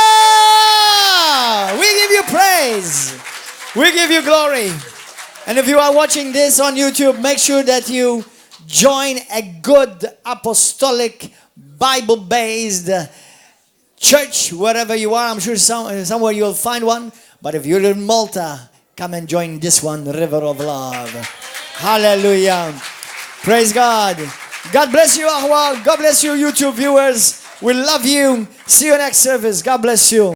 Hallelujah! We give you praise. We give you glory. And if you are watching this on YouTube, make sure that you join a good apostolic Bible based church wherever you are. I'm sure somewhere you'll find one. But if you're in Malta, come and join this one, River of Love. Hallelujah. Praise God. God bless you, aħwa. God bless you, YouTube viewers. We love you. See you next service. God bless you.